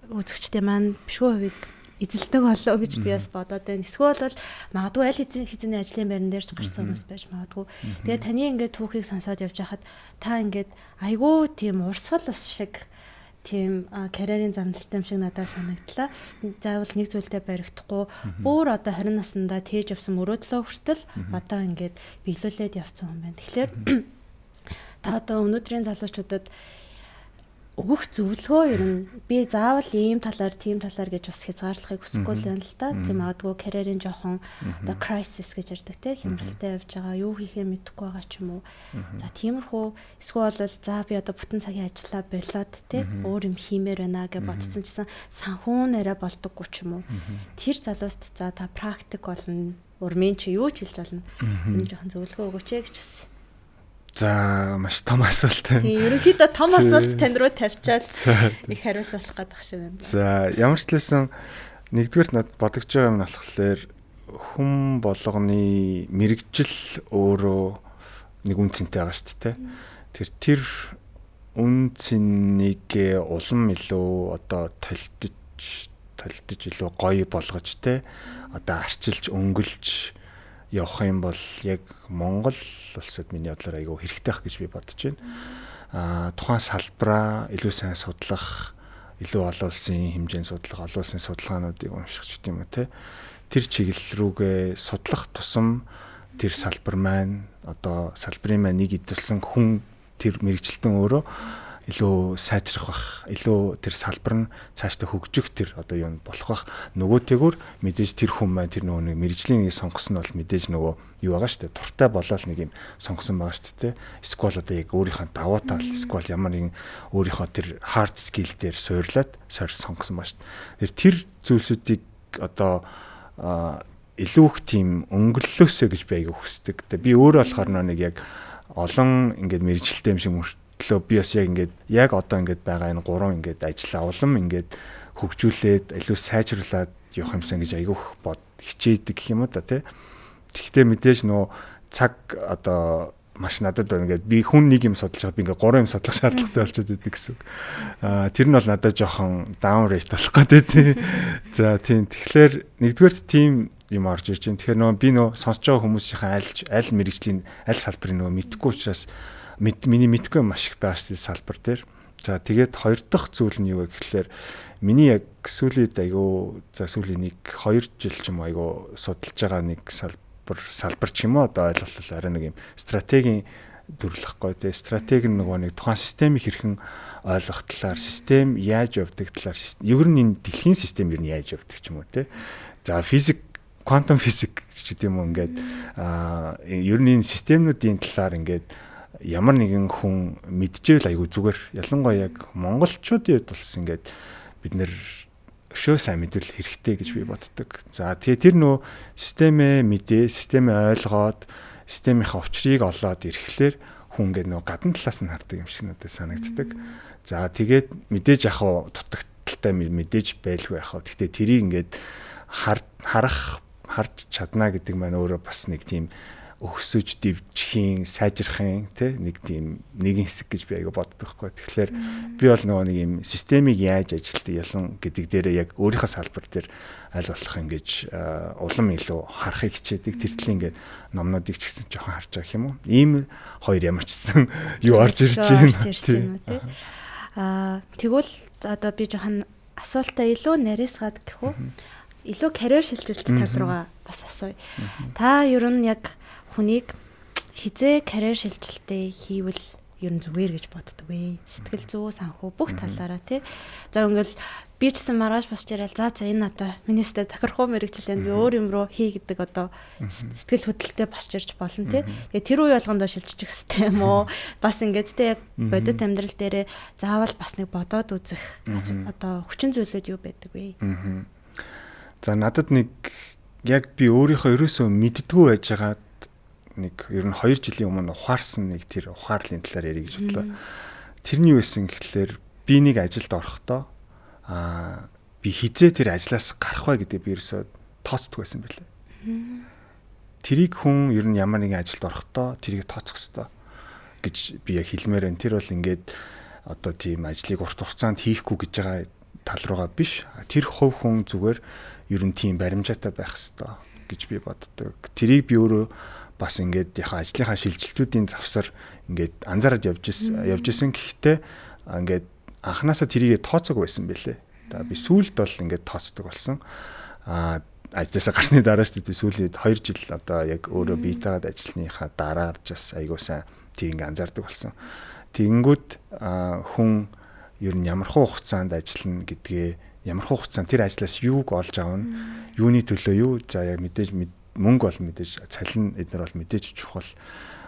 үзэгчтэй маань бишгүй хувийг эзэлдэг болоо гэж би бас бодоод байна. Эсвэл бол магадгүй аль хэзээний ажлын байран дээр ч гарсан хүмүүс байж магадгүй. Тэгээ таны ингээд түүхийг сонсоод явж байхад та ингээд айгүй тийм урсгал ус шиг тийм карьерийн замналтай юм шиг надад санагдлаа. Заавал нэг зүйлдээ баригдахгүй, бүр одоо 20 наснда тээж явсан мөрөөдлөө хүртэл одоо ингээд биелүүлээд явцсан хүн байна. Тэгэхээр та одоо өнөөдрийн залуучуудад Өгөх зөвлөгөө ер нь би заавал ийм талаар, тийм талаар гэж бас хязгаарлахыг хүсэхгүй л байна л да. Тийм, магадгүй карьерийн жоохон одоо crisis гэж ярьдаг, те, хямралтай явж байгаа, юу хийхээ мэдэхгүй байгаа ч юм уу. За, тиймэрхүү, эсвэл бол за би одоо бүтэн цагийн ажиллаа болоод, те, өөр юм хиймээр байна гэж бодсон чсэн санхүү нэрэ болдоггүй ч юм уу. Тэр залууст за та практик болно, урмын чи юу ч хэлж болно. Энэ жоохон зөвлөгөө өгөөч гэж хүссэн. За, маш том асуулт байна. Тийм, ерөнхийдөө том асуулт тань руу тавьчаал их хариулт болох гэдэг шиг байна. За, ямар ч лсэн нэгдүгээрт над бодогч байгаа юм нь болохоор хүн болгоны мэрэгжил өөрөө нэг үн цэнтэй байгаа шүү дээ. Тэр үн цэнийг улам илүү одоо толдож толдож илүү гоё болгож, те, одоо арчилж, өнгөлж явах юм бол яг Монгол улсад миний бодлоор айгүй хэрэгтэй байх гэж би бодож байна. Тухайн салбараа илүү сайн судлах, илүү олон улсын хэмжээнд судлах, олон улсын судалгаануудыг унших ч гэдэм үү, те. Тэр чиглэл рүүгээ судлах тусам тэр салбар маань, одоо салбарын маань нэг эзэлсэн хүн, тэр мэрэгчлэн өөрөө илүү сайжрах бах, илүү тэр салбар нь цаашдаа хөгжих тэр одоо юу болох бах. Нөгөө тэгүр мэдээж тэр хүн маань тэр нөгөө нэг мэрэгжлийн нэг сонгосон нь бол мэдээж нөгөө юу байгаа шүү дээ. Туртай болоод нэг юм сонгосон байгаа шүү дээ. Эсвэл одоо яг өөрийнхөө давуу тал, эсвэл ямар нэгэн өөрийнхөө тэр hard skill дээр суурлаад сонгосон байгаа шүү дээ. Тэр зүйлсүүдийг одоо илүү их тийм өнгөллөөсөө гэж би айгүй хүсдэг. Тэгээ би өөрөө болохоор нэг яг олон ингээд мэрэгжилтэй юм шиг мөртлөө би бас яг ингээд яг одоо ингээд байгаа энэ гурван ингээд ажлаа улам ингээд хөгжүүлээд, илүү сайжруулад явах юмсан гэж айгүй их бод хичээдэг гэх юм уу да, тий. Тэгэхдээ мэдээж нөө цаг одоо маш надад ингээд би хүн нэг юм судалж байгаа, би ингээд гурван юм судлах шаардлагатай болчиход идэг гэсэн үг. Тэр нь бол надад жоохон down rate болох гэдэг, тий. За, тийм, тэгэхээр нэгдүгээрт тийм юм орж ирж байна. Тэгэхээр нөө би нөө сонсож байгаа хүмүүсийнхээ аль аль мэрэгжлийн, аль салбарын нөө мэдхгүй учраас миний мэдгүй маш их байгаа шүү дээ салбар дээр. За, тэгээд хоёр дахь зүйл нь юу вэ гэхлээр миний яг сүүлийн айгүй, за, сүүлийн 1 2 жил ч юм уу айгүй судалж байгаа нэг салбар ч юм уу, одоо ойлголт арай нэг юм стратегийн төрлөхгүй те. Стратеги нь нөгөө нэг тухайн системийг хэрхэн ойлгох талаар, систем яаж явдаг талаар, ер нь энэ дэлхийн систем ер нь яаж явдаг ч юм уу, те. За, физик, квантум физик ч гэдэг юм уу, ингээд ер нь энэ системнүүдийн талаар ингээд ямар нэгэн хүн мэдчихвэл айгүй зүгээр. Ялангуяа яг монголчуудын хувьд бас ингээд бид нэр өшөө сайн мэдвэл хэрэгтэй гэж би боддог. За, тэгээ тэр нөө системээ мэдээ, системээ ойлгоод, системийнхаа учрыг олоод ирэхлээр хүн ингээд нөө гадна талаас нь хардаг юм шиг надад санагддаг. За, тэгээд мэдээж яг хуу дутагдалтай мэдээж байлгүй яг хуу. Гэхдээ тэрийг ингээд харах, харж чадна гэдэг маань өөрөө бас нэг тийм өсөж дэвжихийн, сайжрахын, тэ, нэг тийм нэгэн хэсэг гэж би аяга боддог хгүй. Тэгэхээр би бол нөгөө нэг юм системийг яаж ажилтдаг ялан гэдэг дээрээ яг өөрийнхөө салбар дээр аль болох ингэж улам илүү харахыг хичээдэг. Тэр төрлийн ингээд номнуудыг ч гэсэн жоохон харж байгаа юм уу. Ийм хоёр ямар ч гэсэн юу орж ирж байна. Тийм. Тэгвэл одоо би жоохон асуултаа илүү нарийсгаад гэх үү? Илүү карьер шилжилт тал руугаа бас асууя. Та ер нь яг хүнийг хизээ карьер шилжилтээ хийвэл ер нь зүгээр гэж боддог вэ? Сэтгэл зүй, санхүү бүх талаараа, тий. За, ингээл би ч гэсэн маргааш босч ирэл за за энэ надаа миний өстэй тохирох мэрэгжил энэ би өөр юм руу хий гэдэг одоо сэтгэл хөдлөлтөй босч ирж болно, тий. Тэгээ тэр үе болгондоо шилжчих хэвтэй юм уу? Бас ингээд те яг бодит амьдрал дээрээ заавал бас нэг бодоод үзэх одоо хүчин зүйлүүд юу байдаг вэ? За, надад нэг яг би өөрийнхөө ерөөсөө мэддгүү байж байгаа нэг ер нь 2 жилийн өмнө ухаарсан нэг тэр ухаарлын талаар ярих гэж бодлоо. Тэрний юу байсан гэхлээр би нэг ажилд орохдоо би хизээ тэр ажлаас гарах вэ гэдэг би ерөөсөө тооцдог байсан байлээ. Тэрийг хүн ер нь ямар нэгэн ажилд орохдоо тэрийг тооцох ёстой гэж би яг хэлмээр байна. Тэр бол ингээд одоо тийм ажлыг урт хугацаанд хийхгүй гэж байгаа тал руугаа биш. Тэр хувь хүн зүгээр ер нь тийм баримжаатай байх ёстой гэж би боддог. Тэрийг би өөрөө бас ингээд яхаа ажлынхаа шилжилтүүдийн завсар ингээд анзаараад явж исэн явж исэн. Гэхдээ ингээд анханасаа тэрийгэ тооцоог байсан бэлээ. За, би сүүлд бол ингээд тооцдог болсон. Ажлаасаа гарсны дараа шүү дээ, сүүлийн 2 жил одоо яг өөрөө бие таагаад ажилласныхаа дараа бас айгуу сайн тэр ингээд анзаардаг болсон. Тэгэнгүүт хүн Ер нь ямар хуу хугацаанд ажиллана гэдгээ, ямар хуу хугацаанд тэр ажлаас юуг олж авна, юуны төлөө юу, за яг мэдээж мөнгө бол мэдээж, цалин эднэр бол мэдээж чухал.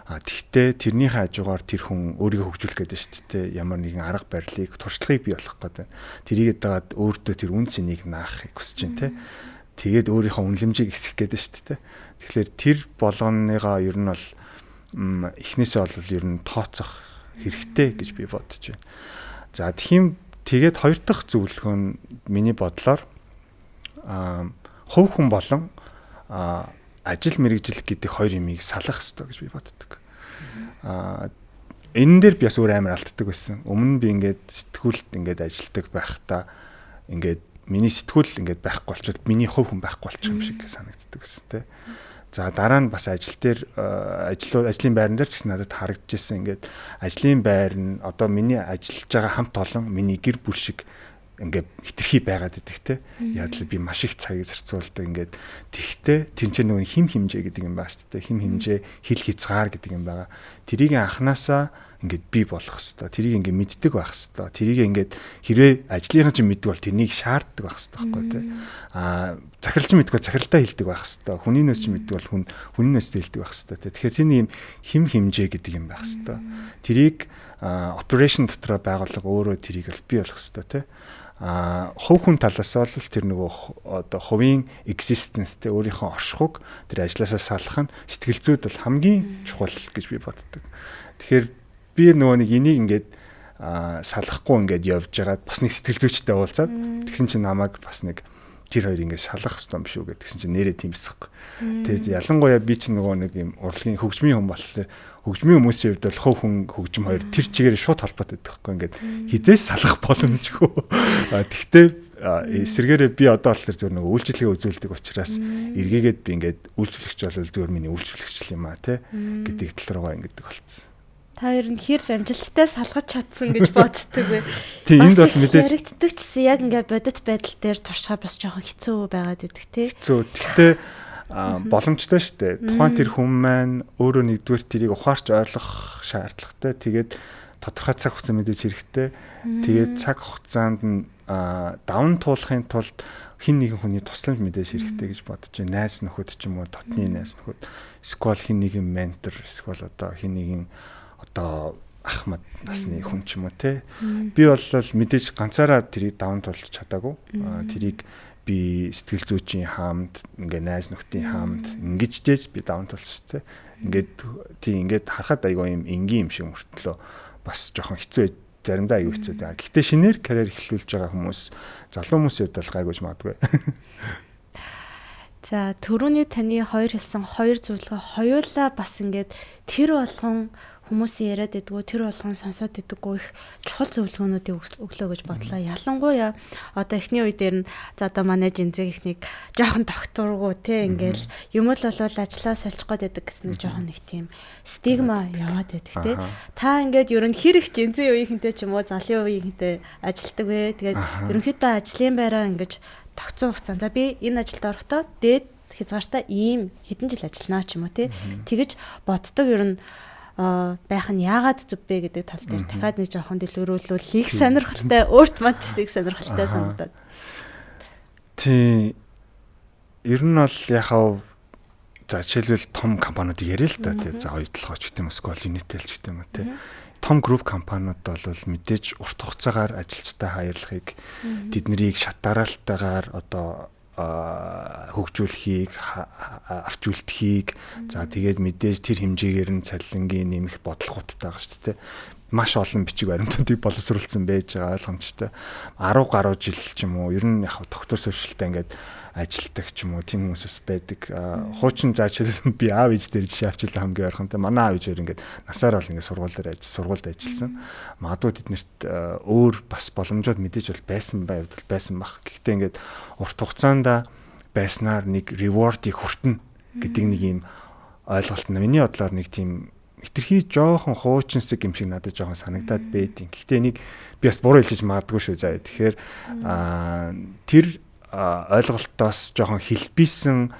А тэгтээ тэрнийхээ хажуугаар тэр хүн өөрийгөө хөгжүүлэх гэдэг шүү дээ. Ямар нэгэн арга барилыг, туршлагыг бий болгох гэдэг. Тэрийгэд дагаад өөртөө тэр үн цэнийг наахыг хүсэж байна те. Тэгээд өөрийнхөө үнэлэмжийг ихсэх гэдэг шүү дээ. Тэгэхээр тэр болгоныгоо ер нь бол эхнээсээ бол ер нь тооцох хэрэгтэй гэж би бодож байна. За тийм, тэгээд хоёр дахь зөвлөгөө нь миний бодлоор хувь хүн болон ажил мэргэжил гэдэг хоёр юмыг салах ёстой гэж би боддог. Энэ дээр би бас өөр амар алддаг байсан. Өмнө нь би ингээд сэтгүүлд ингээд ажилтдаг байхдаа ингээд миний сэтгүүл ингээд байхгүй болчиход миний хувь хүн байхгүй болчих юм шиг санагддаг байсан те. За дараа нь бас ажил дээр ажлын байран дээр ч гэсэн надад харагдчихсэн, ингээд ажлын байр нь одоо миний ажиллаж байгаа хамт олон миний гэр бүл шиг ингээд хитрхи байгаад идэх те. Яг л би маш их цагийг зарцуулдаг ингээд тэгтээ тэнцээ нөгөө хим химжээ гэдэг юм байна шүү дээ. Хим химжээ, хил хязгаар гэдэг юм байгаа. Тэрийг анханасаа ингээд бий болох хэвээр. Тэрийг ингээд мэддэг байх хэвээр. Тэрийг ингээд хэрвээ ажлынхан чинь мэддэг бол тэрнийг шаарддаг байх хэвээр байхгүй те. Аа захиралч мэддэг бол захиралдаа хэлдэг байх хэвээр. Хүний нөөц чинь мэддэг бол хүний нөөцтэй хэлдэг байх хэвээр те. Тэгэхээр тэр юм хим химжээ гэдэг юм байх хэвээр. Тэрийг operation дотроо байгууллага өөрөө тэрийг л бий болох хэвээр те. А хувь хүн талаас бол тэр нөгөө одоо хувийн existence те, өөрийнхөө оршихуг тэр ажлаасаа салах нь сэтгэл зүйд бол хамгийн чухал гэж би боддог. Тэгэхээр би нөгөө нэг энийг ингээд салахгүй ингээд явж байгаад бас нэг сэтгэл зүйчтэй уулзаад тэгсэн чинь намайг бас нэг тэр хоёр ингээд шалах хэвээр юм шүү гэдгсэн чинь нэрээ тийм эсэх. Тэгээд ялангуяа би чинь нөгөө нэг юм урлагийн хөгжмийн хүн болохоор хөгжмийн хүмүүсийн хувьд бол хувь хүн хөгжим хоёр тэр чигээр шууд холбоотой байдаг хгүй, ингээд хизээс салах боломжгүй. Тэгтээ эсвэргээрээ би одоо болохоор зөв нөгөө үйлчилгээ үзүүлдэг учраас эргээгээд би ингээд үйлчлэгч бол зөвөр миний үйлчлэгч юм а те гэдэг тал руугаа ингээд болцсон. Та ер нь хэр амжилттай салгаж чадсан гэж боддог вэ? Тийм, энд бол мэдээж яригддаг чсэн яг ингээд бодит байдал дээр туршихаа бас жоохон хэцүү байгаад идэх тий. Хэцүү. Гэхдээ боломжтой шүү дээ. Тухайн тэр хүн маань өөрөө нэгдүгээр тэрийг ухаарч ойлгох шаардлагатай. Тэгээд тодорхой цаг хугацаа мэдээж хэрэгтэй. Тэгээд цаг хугацаанд нь даван туулахын тулд хин нэгэн хүний тусламж мэдээж хэрэгтэй гэж бодож байна. Найз нөхөд ч юм уу, дотны найз нөхөд, эсвэл хин нэгэн ментор, эсвэл одоо хин нэгэн одоо ахмад насны хүн ч юм уу те. Би бол мэдээж ганцаараа тэрийг даван туулж чадаагүй. Тэрийг би сэтгэл зүйчийн хамт, ингээ найз нөхдийн хамт ингэж дэж би даван туулсан шүү дээ. Ингээд тий ингээд харахад айгүй юм энгийн юм шиг мөртлөө бас жоохон хэцүү, заримдаа айгүй хэцүү дээ. Гэхдээ шинээр карьер эхлүүлж байгаа хүмүүс, залуу хүмүүсийн хувьд бол гайгүйж магадгүй. За түрүүний таны хоёр хэлсэн хоёр зөвлөгөө хоёулаа бас ингээд тэр болгон хүмүүсийн яриад байдгүй, тэр болгон сонсоод байдаггүй их чухал зөвлөгөөнүүдийг өглөө гэж бодлоо. Ялангуяа одоо эхний үе дээр нь за одоо манай жинзэг ихнийг жоохон докторгүй те ингээл юм л болвол ажлаа сольж гоод байдаг гэсэн нэг жоохон нэг тийм стигма яваад байдаг те. Та ингээд ер нь хэр их жинзэн үеийнхэнтэй ч юм уу залын үеийнхэнтэй ажилтдаг вэ? Тэгээд ерөнхийдөө ажлын байраа ингэж тогтсон хугацаанд за би энэ ажилд орохдоо дээд хязгаартай ийм хэдэн жил ажилланаа ч юм уу те. Тэгэж боддог ер нь байх нь яагаад зүв бэ гэдэг тал дээр дахиад нэг жоохон дэлгэрүүлвэл их сонирхолтой, өөрт маань ч их сонирхолтой санагдаад. Тийм. Ер нь бол яхав за жишээлбэл том компаниудыг яриа л да тий. За Оюутлогооч гэдэг юм эсвэл Unitel ч гэдэг юм уу тий. Том групп компаниуд бол мэдээж урт хугацаагаар ажилчтай хаярлахыг, тэднийг шат дараалтайгаар одоо хөгжүүлэхийг, авч үлдэхийг, за тэгээд мэдээж тэр хэмжээгээр нь цалингийн нэмэх бодлоготой байгаа шүү дээ. Маш олон бичиг баримтуудыг боловсруулсан байж байгаа ойлгомжтой. 10 гаруй жил ч юм уу, ер нь яг доктор суурьшилтай ингээд ажилтдаг ч юм уу, тийм хүмүүс бас байдаг. Хуучин за жишээлбэл би аав ээж дээр жишээ авчлаа хамгийн ойрхонтой. Манай аав ээж хоёр ингээд насаар бол ингээд сургууль дээр сургуульд ажилласан. Магадгүй тэднэрт өөр бас боломжууд мэдээж бол байсан байвал байсан бах. Гэхдээ ингээд урт хугацаанд байснаар нэг reward-ыг хүртэнэ гэдэг нэг юм ойлголт нь миний бодлоор нэг тийм хитрхи жоохон хуучинсаг юм шиг надад жоохон санагдаад байдیں۔ Гэхдээ энийг би бас буруу хэлж магадгүй шүү заа. Тэгэхээр тэр ойлголтоос жоохон хэлбийсэн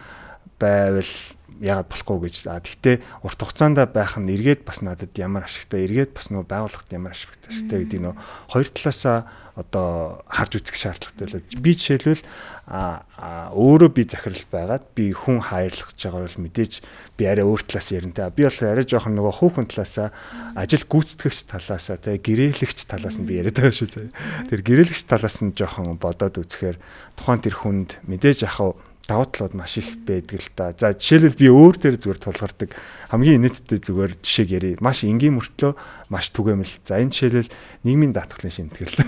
байвал Яагаад болохгүй гэж. Тэгтээ урт хугацаанд байх нь эргээд бас надад ямар ашигтай, эргээд бас нөгөө байгууллагт ямар ашигтай гэдгийг нөгөө хоёр талаасаа одоо харж үзэх шаардлагатай л. Би жишээлбэл өөрөө би захирал байгаад би хүн хайрлах гэж байгаа бол мэдээж би арай өөр талаас ярина те. Би бол арай жоохон нөгөө хувь хүн талаасаа, ажил гүйцэтгэгч талаасаа те, гэрээлэгч талаас нь би яриад байгаа шүү заяа. Тэр гэрээлэгч талаас нь жоохон бодоод үзэхээр тухайн тэр хүнд мэдээж яхав давуу талууд маш их байдаг л та. За жишээлбэл би өөр дээр зүгээр тулгардаг хамгийн инээдтэй зүгээр жишээг ярив. Маш энгийн мөртлөө маш түгээмэл. За энэ жишээлбэл нийгмийн даатгалын шимтгэл.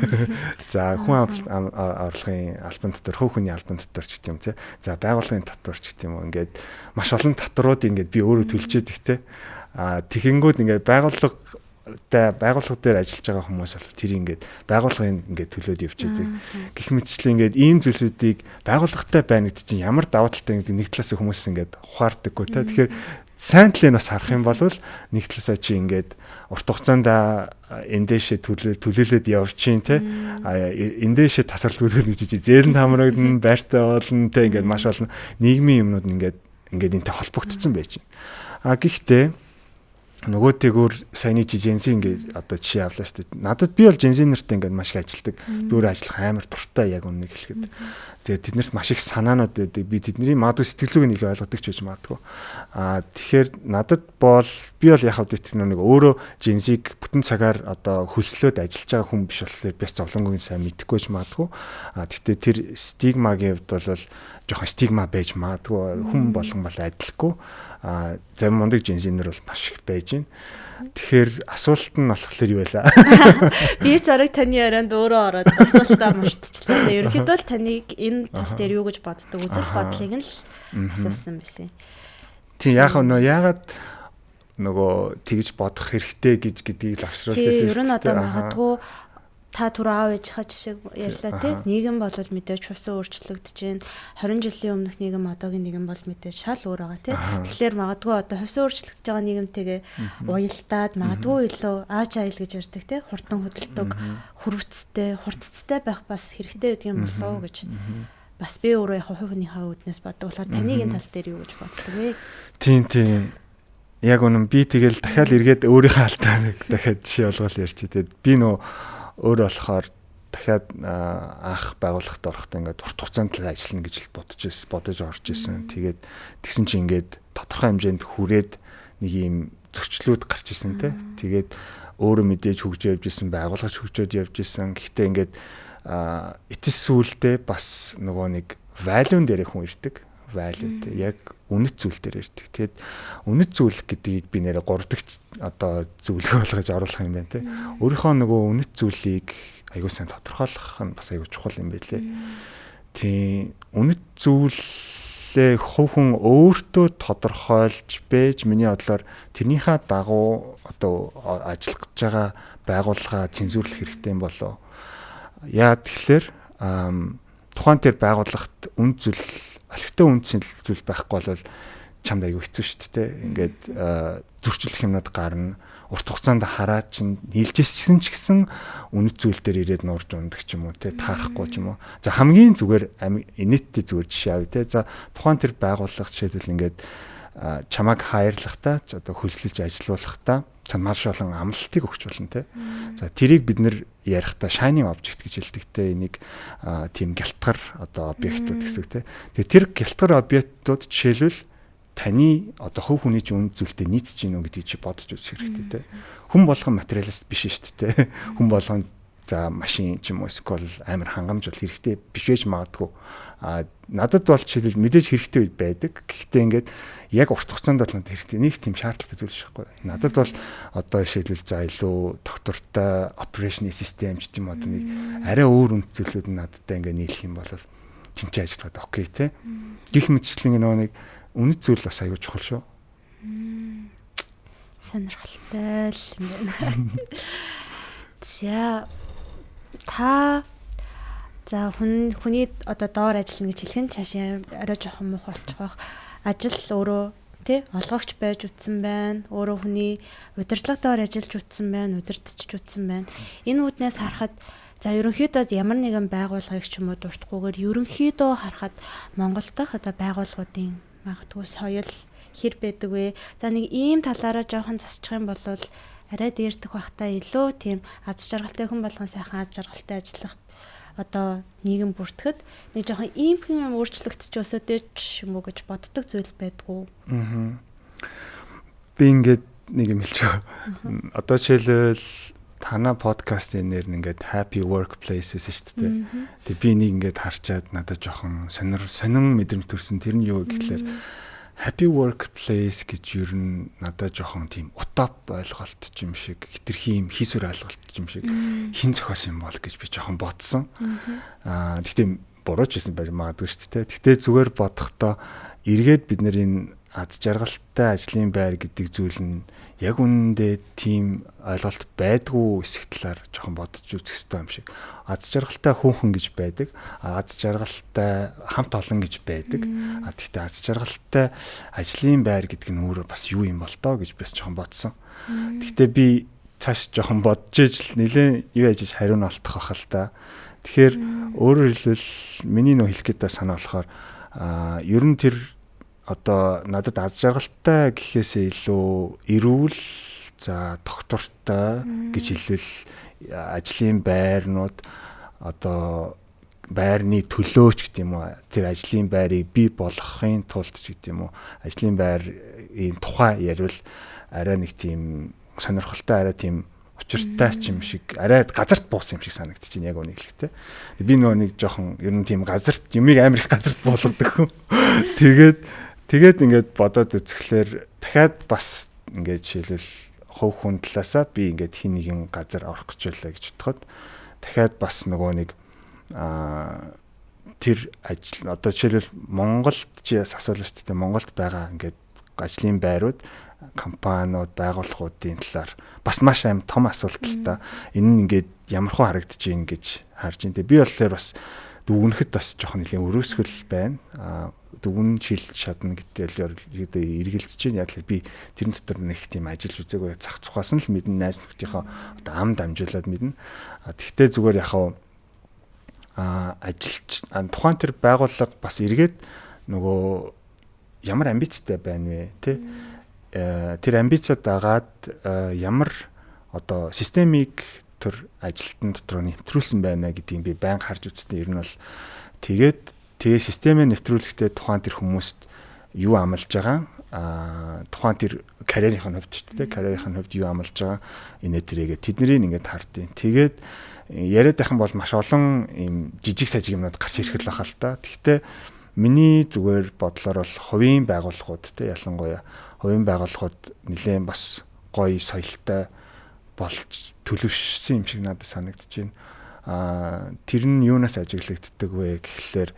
За хүн орлогын албан дотор, хувь хүний албан дотор ч гэдэм юм те. За байгууллагын татвар ч гэдэм юм. Ингээд маш олон татварууд ингээд би өөрөө төлж идэг те. А тэгэнгүүт ингээд байгууллага дээр ажиллаж байгаа хүмүүс бол тэр ингээд байгууллагын ингээд төлөөд явж байдаг. Гэх мэтчлэн ингээд ийм зүйлсүүдийг байгууллагатай байна гэдэг чинь ямар давуу талтай гэдэг нэг талаас хүмүүс ингээд ухаардаггүй те. Тэгэхээр сайн талыг бас харах юм бол нэг талаасаа чи ингээд урт хугацаанд эндээшээ төлөөлөд явчихин те. Эндээшээ тасралтгүйгээр нэг жижиг зээлэн хамрагдана, байртай болно те, ингээд маш олон нийгмийн юмнууд ингээд энтэй холбогдсон байж байна. А гэхдээ нөгөө тэгүр саяны чи Gen Z ингээд одоо жишээ авлаа шүү дээ. Надад би бол Gen Z нартай ингээд маш их ажилладаг. Би өөрөө ажиллах амар дуртай яг үннийг хэлэхэд. Тэгээд тэднэрт маш их санаанууд байдаг. Би тэдний магадгүй сэтгэл зүгийг илүү ойлгодог ч байж магадгүй. Аа тэгэхээр надад бол би бол яг хэвдэ нэг өөрөө Gen Z-г бүтэн цагаар одоо хөлслөөд ажиллаж байгаа хүн биш болохоор би бас зовлонгүй сайн мэдэхгүй ч магадгүй. Аа гэхдээ тэр стигмагийн хувьд бол жоохон стигма байж магадгүй. Хүн болгон бол адилгүй. А зарим мундаг Gen Z нар бол маш их байж байна. Тэгэхээр асуулт нь болохоор юу байлаа? Би ч орог таны ярианд өөрөө ороод асуултаа мартчихлаа. Ерөнхийдөө л таныг энэ тал дээр юу гэж боддог, үзэл бодлыг нь л асуусан байсан. Тийм яг нөө яагаад нөгөө тэгж бодох хэрэгтэй гэж гэдгийг л авшруулж байсан шүү дээ. Ер нь одоо магадгүй та түр аав ээжийнхаа жишээг ярьлаа тий. Нийгэм бол мэдээж хувьсан өөрчлөгдөж байна. 20 жилийн өмнөх нийгэм одоогийн нийгэм бол мэдээж шал өөр байгаа тий. Тэгэхээр магадгүй одоо хувьсан өөрчлөгдөж байгаа нийгэмтэйгээ уялдаад магадгүй илүү agile гэж ярьдаг тий. Хурдан хөдөлдөг, хөрвцтэй, хурцтай байх бас хэрэгтэй гэдэг юм болов уу гэж бас би өөрөө яг хувь хүнийхээ үүднээс боддог болохоор таныг энэ тал дээр юу гэж боддог вэ? Тийм тийм. Яг үнэн би тэгэл дахиад эргээд өөрийнхөө алдаа дахиад жишээ болгол ярьчих. Тэгээд би нөө өөр болохоор дахиад анх байгууллагт орохдоо ингээд урт хугацаанд л ажиллана гэж л бодож орж исэн. Тэгээд тэгсэн чинь ингээд тодорхой хэмжээнд хүрээд нэг юм зөрчлүүд гарч исэн те. Тэгээд өөрөө мэдээж хөгжөө явж исэн, байгууллагч хөгжөөд явж исэн. Гэхдээ ингээд эцэс сүүлдээ бас нөгөө нэг value дээр хүн ирдэг. Value те яг үнэт зүйл дээр ирдэг. Тэгэд үнэт зүйл гэдгийг би нэрээ 3 дахь одоо зөвлөгөө болгож оруулах юм байна те. Өөрийнхөө нөгөө үнэт зүйлийг аягүй сайн тодорхойлох нь бас аягүй чухал юм байлээ. Тийм үнэт зүйлээ хувь хүн өөртөө тодорхойлж байж миний бодлоор тэрнийхээ дагуу одоо ажиллах гэж байгаа байгууллага цензуурлах хэрэгтэй юм болов. Яа тэгэхээр тухайн тэр байгууллагт үнэт зүйл олигтой үндсэн зүйл байхгүй бол чамд аягүй хэцүү шүү дээ. Ингээд зөрчилдөх юмнууд гарна. Урт хугацаанд хараа чинь нийлжсэн ч гэсэн үнэт зүйл дээр ирээд нуурж ундаг ч юм уу те, таарахгүй ч юм уу. За хамгийн зүгээр инээдтэй зүгээр жишээ авъя те. За тухайн тэр байгууллага жишээлбэл ингээд чамайг хайрлахдаа одоо хөлслөж ажилуулахдаа чам маш олон амлалтыг өгч болно те. За тэрийг бид нэр ярихдаа shining object гэж хэлдэг те. Энийг тийм гялтгар одоо объектууд гэсэн үг те. Тэгээ тэр гялтгар объектууд жишээлбэл таны одоо хувь хүний чинь үнд зүйлтэй нийцэж гинүү гэдгийг чи бодож үзэх хэрэгтэй те. Хүн болгон материалист биш шүү дээ. Хүн болгон за машин ч юм уу эсвэл амар хангамж бол хэрэгтэй биш байж магадгүй. А надад бол жишээлбэл мэдээж хэрэгтэй үед байдаг. Гэхдээ ингээд яг урт хугацаанд бол надад хэрэгтэй нэг тийм шаардлагатай зүйл биш байхгүй. Надад бол одоо жишээлбэл за илүү доктортой operation system ч тийм одоо нэг арай өөр үнд зүйлүүд нь надтай ингээд нийлэх юм бол чинчээ ажиллахад окей те. Гэх мэтчлэн нөгөө нэг үнэт зүйл бас аюул чухал шүү. Сонирхолтой л юм байна. За та за хүний одоо доор ажиллана гэж хэлэх нь цаашаа арай жоохон мух болчих واخ. Ажил өөрөө тий олгогч байж үтсэн байна. Өөрөө хүний удирдлага доор ажиллаж үтсэн байна, удирдах үтсэн байна. Энэ үүднээс харахад за ерөнхийдөө ямар нэгэн байгууллагыг ч юм уу дуртахгүйгээр ерөнхийдөө харахад Монгол дахь одоо байгууллагуудын магадгүй соёл хэр байдаг вэ? За нэг ийм талаараа жоохон засчих юм бол арай дээрдэх бахта илүү тийм аз жаргалтай хүн болгон сайхан аз жаргалтай ажиллах одоо нийгэм бүртгэхэд нэг жоохон иймхэн юм өөрчлөгдөж өсөдөөч юм уу гэж боддог зүйл байдгүй. Аа. Би ингээд нэг юм хэлчихв. Одоо жишээлбэл танаа подкастын нэр нь ингээд Happy Workplace байсан шүү дээ. Тэг би нэг ингээд харчаад надад жоохон сонин мэдрэмж төрсөн. Тэр нь юу гэхлээр Happy Workplace гэж ер нь надад жоохон тийм утоп ойлголт юм шиг, хитрхи юм хийсвэр ойлголт юм шиг хин зохиосон юм бол гэж би жоохон бодсон. Аа тэгтээ буруу ч байсан байж магадгүй шүү дээ. Тэгтээ зүгээр бодохдоо эргээд бид нар энэ аз жаргалтай ажлын байр гэдэг зүйл нь яг үнэндээ тийм ойлголт байдгүй хэсэг талаар жоохон бодож үзэх хэрэгтэй юм шиг. Аз жаргалтай хүүхэн гэж байдаг. Аз жаргалтай хамт олон гэж байдаг. А тэгтээ аз жаргалтай ажлын байр гэдэг нь өөрөө бас юу юм бол доо гэж бас жоохон бодсон. Тэгтээ би цааш жоохон бодож ижил нэлээд юу яаж хариу нь олдох бах л та. Тэгэхээр өөрөөр хэлбэл миний нөө хэлэх гээд санаа болохоор ер нь тэр одоо надад аз жаргалтай гэхээсээ илүү эрүүл за доктортой гэж хэлбэл ажлын байрнууд одоо байрны төлөөч гэдэг юм уу, тэр ажлын байрыг бий болгохын тулд ч гэдэг юм уу, ажлын байрын тухай яриул арай нэг тийм сонирхолтой, арай тийм учиртай ч юм шиг, арай газарт буусан юм шиг санагдчихэв яг үнийг хэлэхдээ. Би нөгөө нэг жоохон ер нь тийм газарт юмыг амар их газарт буулгадаг хүн. Тэгээд ингээд бодоод үзэхлээр дахиад бас ингээд жишээлбэл хувь хүн талаасаа би ингээд хин нэгэн газар орох гэж байлаа гэж бодоход дахиад бас нөгөө нэг тэр ажил одоо жишээлбэл Монголд чи асуулаа шүү дээ. Монголд байгаа ингээд ажлын байрууд, компаниуд, байгууллагуудын талаар бас маш аим том асуулт л та. Энэ нь ингээд ямар хөө харагдаж байна гэж харж байна. Тэгээ би болохоор бас дүгнэхэд бас жоохон нэлийн өрөөсгөл байна. Дүгнэн шилж чадна гэдэл эргэлзэж байна. Яг л би тэрэн дотор нэг тийм ажиллаж үзээгүй, зах цухаас нь л мэднэ, найз нөхдийнхөө одоо ам дамжуулаад мэднэ. Тэгтээ зүгээр яхав ажиллаж тухайн тэр байгууллага бас эргээд нөгөө ямар амбицтай байна вэ тэ? Тэр амбицад дагаад ямар одоо системийг төр ажилтан дотор нэвтрүүлсэн байна гэдгийг би байнга харж үзтээ. Ер нь бол тэгээд тэгээ системээ нэвтрүүлэхдээ тухайн тэр хүмүүст юу амлаж байгаа, тухайн тэр карьерийн хувьд ч тийм карьерийн хувьд юу амлаж байгаа инээ тэрээгээ тэднийг ингээд хардیں۔ Тэгээд яриад байх юм бол маш олон ийм жижиг сажиг юмнууд гарч ирэх л баха л та. Гэхдээ миний зүгээр бодлоор бол хувийн байгууллагууд те ялангуяа хувийн байгууллагууд нэлээд бас гоё соёлтой болж төлөвшсөн юм шиг надад санагдаж байна. Тэр нь юунаас ажиглагддаг вэ гэхлээр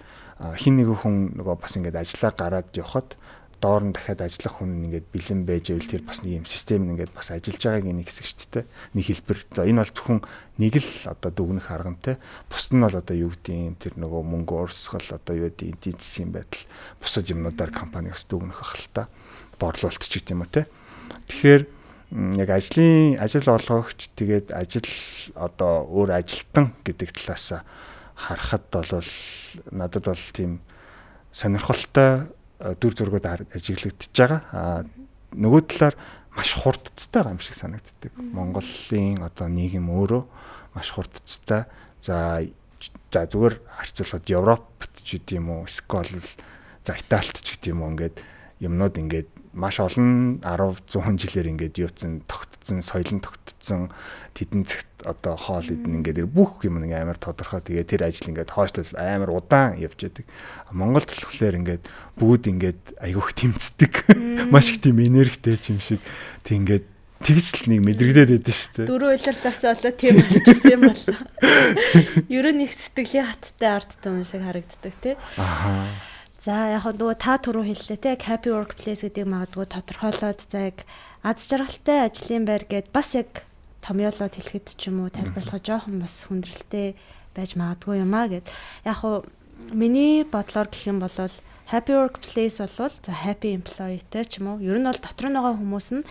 хин нэгэн хүн нөгөө бас ингээд ажиллаа гараад явхад доор нь дахиад ажиллах хүн ингээд бэлэн байж байвал тэр бас нэг юм систем нь ингээд бас ажиллаж байгааг нэг хэсэг шүү дээ. Нэг хэлбэр. За энэ бол зөвхөн нэг л одоо дүгнэх арга нь те. Бусд нь бол одоо юу гэдгийг тэр нөгөө мөнгө урсгал одоо юу гэдгийг эдийн засгийн байдал бусад юмнуудаар компани бас дүгнэх бах л та. Борлуулалт ч гэдэг юм уу те. Тэгэхээр яг ажил олгогч тэгээд ажил одоо өөр ажилтан гэдэг талаас харахад бол надад бол тийм сонирхолтой дүр зургууд ажиглагдчихж байгаа. Нөгөө талаар маш хурдцтай юм шиг санагддаг. Монголын одоо нийгэм өөрөө маш хурдцтай. За зүгээр харьцуулахад Европт ч гэдэг юм уу, эсвэл за Италид ч гэдэг юм уу, ингээд юмнууд ингээд маш олон 10 100 жилээр ингээд юуцсан тогтцсон, соёл нь тогтцсон, тэдэн цагт одоо хоол идэн ингээд бүх юм нэг амар тодорхой. Тэгээ тэр ажил ингээд хойшлол амар удаан явж яадаг. Монголд болохоор ингээд бүгд ингээд айгүйх тэмцдэг. Маш их тийм энергитэй юм шиг. Тэг ингээд тэгж л нэг мэдрэгдээд байдсан шүү дээ. Дөрөв улирлаас болоо тийм болчихсон юм болоо. Ер нь их сэтгэлийн хаттай ардтай юм шиг харагддаг тий. Аа. За яг нөгөө та түрүү хэллээ те happy workplace гэдэг магадгүй тодорхойлоод за яг аз жаргалтай ажлын байр гэд бас яг томьёолоод хэлэхэд ч юм уу тайлбарлахад жоохон бас хүндрэлтэй байж магадгүй юм а гэд. Яг хуу миний бодлоор гэх юм бол Happy workplace бол за happy employee-тэй ч юм уу. Ер нь бол дотор нь байгаа хүмүүс нь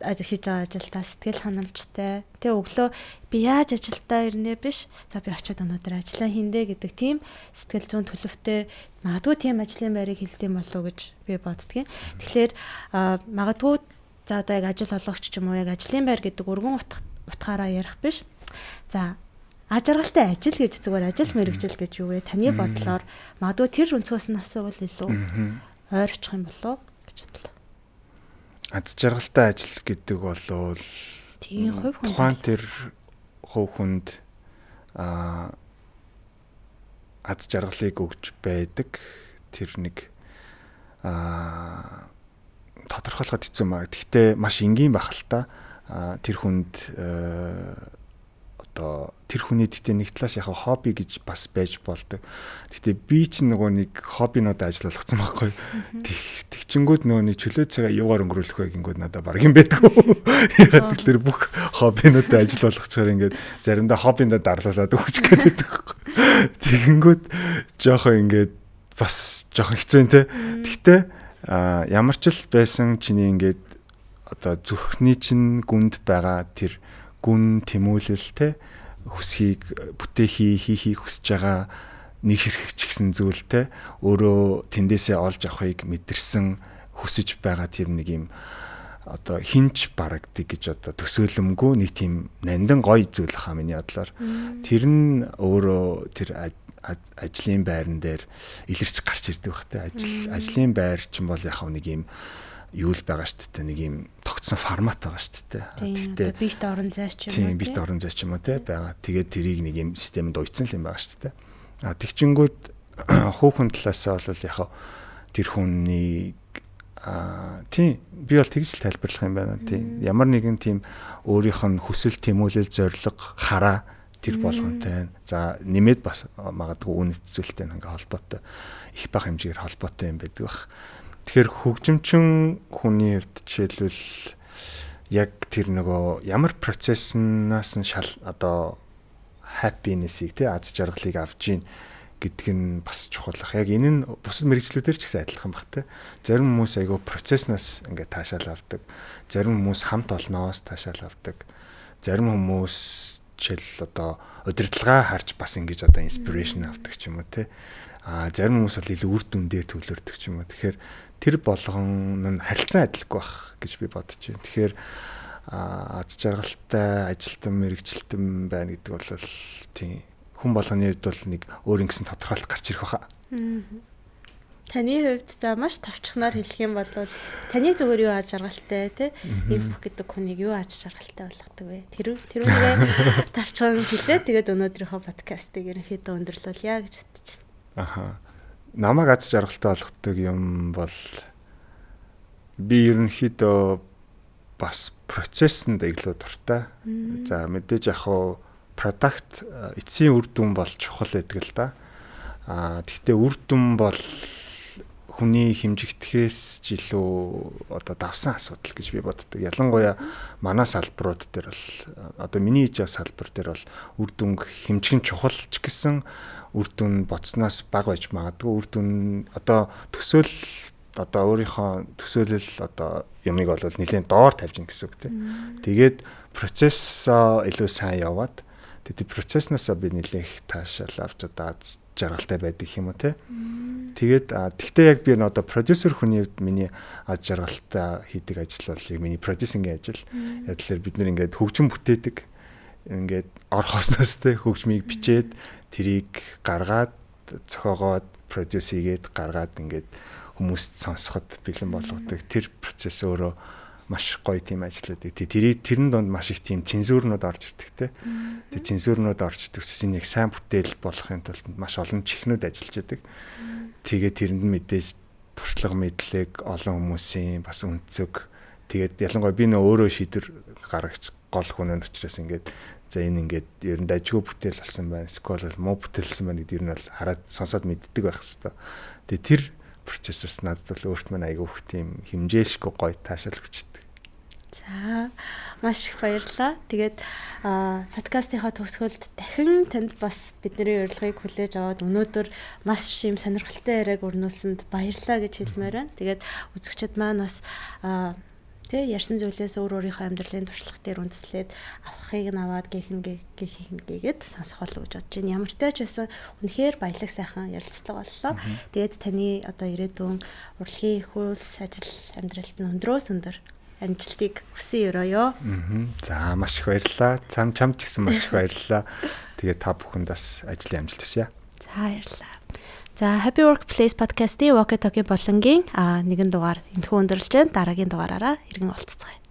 хийж байгаа ажилдаа сэтгэл ханамжтай. Тэ өглөө би яаж ажилдаа ирнэ биш. За би очиод өнөөдөр ажиллаа хийндэ гэдэг тийм сэтгэл зүйн төлөвтэй магадгүй тийм ажлын байрыг хэлдэм болов уу гэж би боддгийн. Тэгэхээр магадгүй за одоо яг ажил олгогч ч юм уу яг ажлын байр гэдэг өргөн утгаараа ярих биш. За аз жаргалтай ажил гэж зүгээр ажил мэргэжил гэж юу вэ? Таны бодлоор магадгүй тэр өнцгөөс нь асуувал илүү ойр очих юм болов уу гэж бодлоо. Аз жаргалтай ажил гэдэг болвол тийм хувь хүн тухайн тэр хувь хүнд аз жаргалыг өгч байдаг тэр нэг тодорхойлоход хэцүү маа. Гэхдээ маш энгийн байх л та. Тэр хүнд одоо тэр хүний гэхдээ нэг талаас яг хобби гэж бас байж болдог. Гэхдээ би чинь нөгөө нэг хоббинуудаа ажил болгоцсон байхгүй. Тэгчингүүд нөгөө нэг чөлөө цагаа юугаар өнгөрөөлөх вэ гингүүд надад баг юм байдгүй. Ягаад гэвэл бүх хоббинуудаа ажил болгочоор ингээд заримдаа хоббиндаа дарлуулад өгч гэдэг байхгүй. Тэгэнгүүт жоохон ингээд бас жоохон хэцүү юм те. Гэхдээ ямар ч л байсан чиний ингээд одоо зүрхний чинь гүнд байгаа тэр гүн тэмүүлэл те хүсхийг бүтээхий хийхийг хүсэж байгаа нэг ширхэг ч гэсэн зүйл те өөрөө тэндээсээ олж авахыг мэдэрсэн хүсэж байгаа тэр нэг юм одоо хинч барагддаг гэж одоо төсөөлөмгүй нэг тийм нандин гоё зүйл хаа миний бодлоор. Тэр нь өөрөө тэр ажлын байран дээр илэрч гарч ирдэг бах те. Ажлын байр чинь бол яг нэг юм юу л байгаа шүү дээ. Нэг юм тогтсон формат байгаа шүү дээ. Тэгтээ биет орон зай ч юм уу. Тийм, биет орон зай ч юм уу те байгаа. Тэгээд тэрийг нэг юм системд уйдсан л юм байгаа шүү дээ. А тэгчингүүд хувь хүн талаасаа бол яг тэр хүний тийм би бол тэгж л тайлбарлах юм байна. Тийм. Ямар нэгэн тийм өөрийнх нь хүсэл, тэмүүлэл, зорилго, хараа тэр болгонтой. За нэмээд бас магадгүй үн зүйлтэй ингээ холбоотой их бага хэмжээгээр холбоотой юм байдаг бах. Тэгэхээр хөгжимчин хүний хувьд жишээлбэл яг тэр нөгөө ямар процесснаас нь шал одоо happiness-ийг тий аз жаргалыг авч ийн гэдг нь бас чухал ах. Яг энэ нь бусад мэргэжлүүдээр ч гэсэн адилхан баг тий. Зарим хүмүүс айгүй процесснаас ингээ таашаал авдаг. Зарим хүмүүс хамт олноос таашаал авдаг. Зарим хүмүүс жишээл одоо удирдлагаа харж бас ингэж одоо inspiration авдаг ч юм уу тий. А зарим хүмүүс бол илүү үр дүн дээр төвлөрдөг ч юм уу. Тэгэхээр тэр болгон нь харилцан адилгүй байх гэж би бодож байна. Тэгэхээр аз жаргалтай ажилтан мэрэгчлэлтэн байна гэдэг бол тийм хүн болгоны хувьд бол нэг өөр ингэсэн тодорхойлолт гарч ирэх байхаа. Таны хувьд за маш товчхоноор хэлэх юм бол таны зүгээр юу аз жаргалтай те инфо гэдэг хүнийг юу аз жаргалтай болгодог вэ? Тэр үүнийгээ товчхон хэлээ. Тэгээд өнөөдрийнхөө подкастыг ерөнхийдөө өндөрлүүлье гэж бодож байна. Аха. Намайг аз жаргалтай болгодог юм бол би ерөнхийдөө бас процессэнд илүү дуртай. За мэдээж яг хуу product эцсийн үр дүн бол чухал байдаг л да. А тэгтээ үр дүн бол хүний хэмжигдэхээс ч илүү одоо давсан асуудал гэж би боддог. Ялангуяа манай салбарууд дээр бол одоо миний хийж байгаа салбар дээр бол үр дүнг хэмжих нь чухал ч гэсэн үр дүн бодсноос бага байж магадгүй. Үр дүн одоо төсөөл одоо өөрийнхөө төсөөлөл одоо юмыг бол нэлээд доор тавьж гин гэсэн үг тийм. Тэгээд процессоо илүү сайн яваад тэгээд процессносоо би нэлээд их таашаал авч одоо жаргалтай байдаг юм уу те. Тэгээд тэгтээ яг би н одоо продюсер хүний хувьд миний аз жаргалтай хийдэг ажил бол яг миний продюсингийн ажил. Яг тэгэхээр бид нэр ингээд хөгжим бүтээдэг. Ингээд орхосноос те хөгжмийг бичээд тэрийг гаргаад зохиогоод продюс хийгээд гаргаад ингээд хүмүүст сонсоход бэлэн болгодог. Тэр процесс өөрөө маш гоё тийм ажил байдаг. Тэрийг тэрэн донд маш их тийм цензурнууд орж ирдэг те. Тэгээ цензурнууд орж ирдэг чинь яг сайн бүтээл болохын тулд маш олон чихнүүд ажиллаж байдаг. Тэгээд тэрэнд нь мэдээж туршлага мэдлэг олон хүмүүсийн бас өнцөг. Тэгээд ялангуяа би нөө өөрөө шийдвэр гаргаж гол хүн нь учраас ингээд за энэ ингээд ер нь дажгүй бүтээл болсон байна. Эсвэл муу бүтээлсэн байна гэдэг ер нь бол хараад сонсоод мэддэг байх хэвээр. Тэгээд тэр процессоос надад бол өөрт маань айгүй их тийм хэмжээлшгүй гоё таашаал өгчдөг. За, маш их баярлалаа. Тэгээд подкастынхаа төгсгөлд дахин танд бас бидний урилгыг хүлээж аваад өнөөдөр маш юм сонирхолтой яриаг өрнүүлсэнд баярлалаа гэж хэлмээр байна. Тэгээд үзэгчид маань бас тэ ярьсан зүйлээс өөр өөрийнхөө амьдралын туршлага дээр үндэслээд авахыг нь аваад гэх нь гэх нь гээгээд сонсох болов гэж бодож байна. Ямар ч тач байсан үнэхээр баялаг сайхан ярилцлага боллоо. Тэгээд таны одоо ирээдүйн урлагийн хөлс ажил амьдралд нь өндрөөс өндөр амжилтыг хүсэн өрөөё. За, маш их баярлалаа. Цам чам ч гэсэн маш их баярлалаа. Тэгээд та бүхэнд бас ажлын амжилт хүсье. За, баярлалаа. За, Happy Workplace podcast-ийн Walkie Talkie болонгийн нэгэн дугаар энэхүү өндөрлөж байна. Дараагийн дугаараараа иргэн уулзцгаая.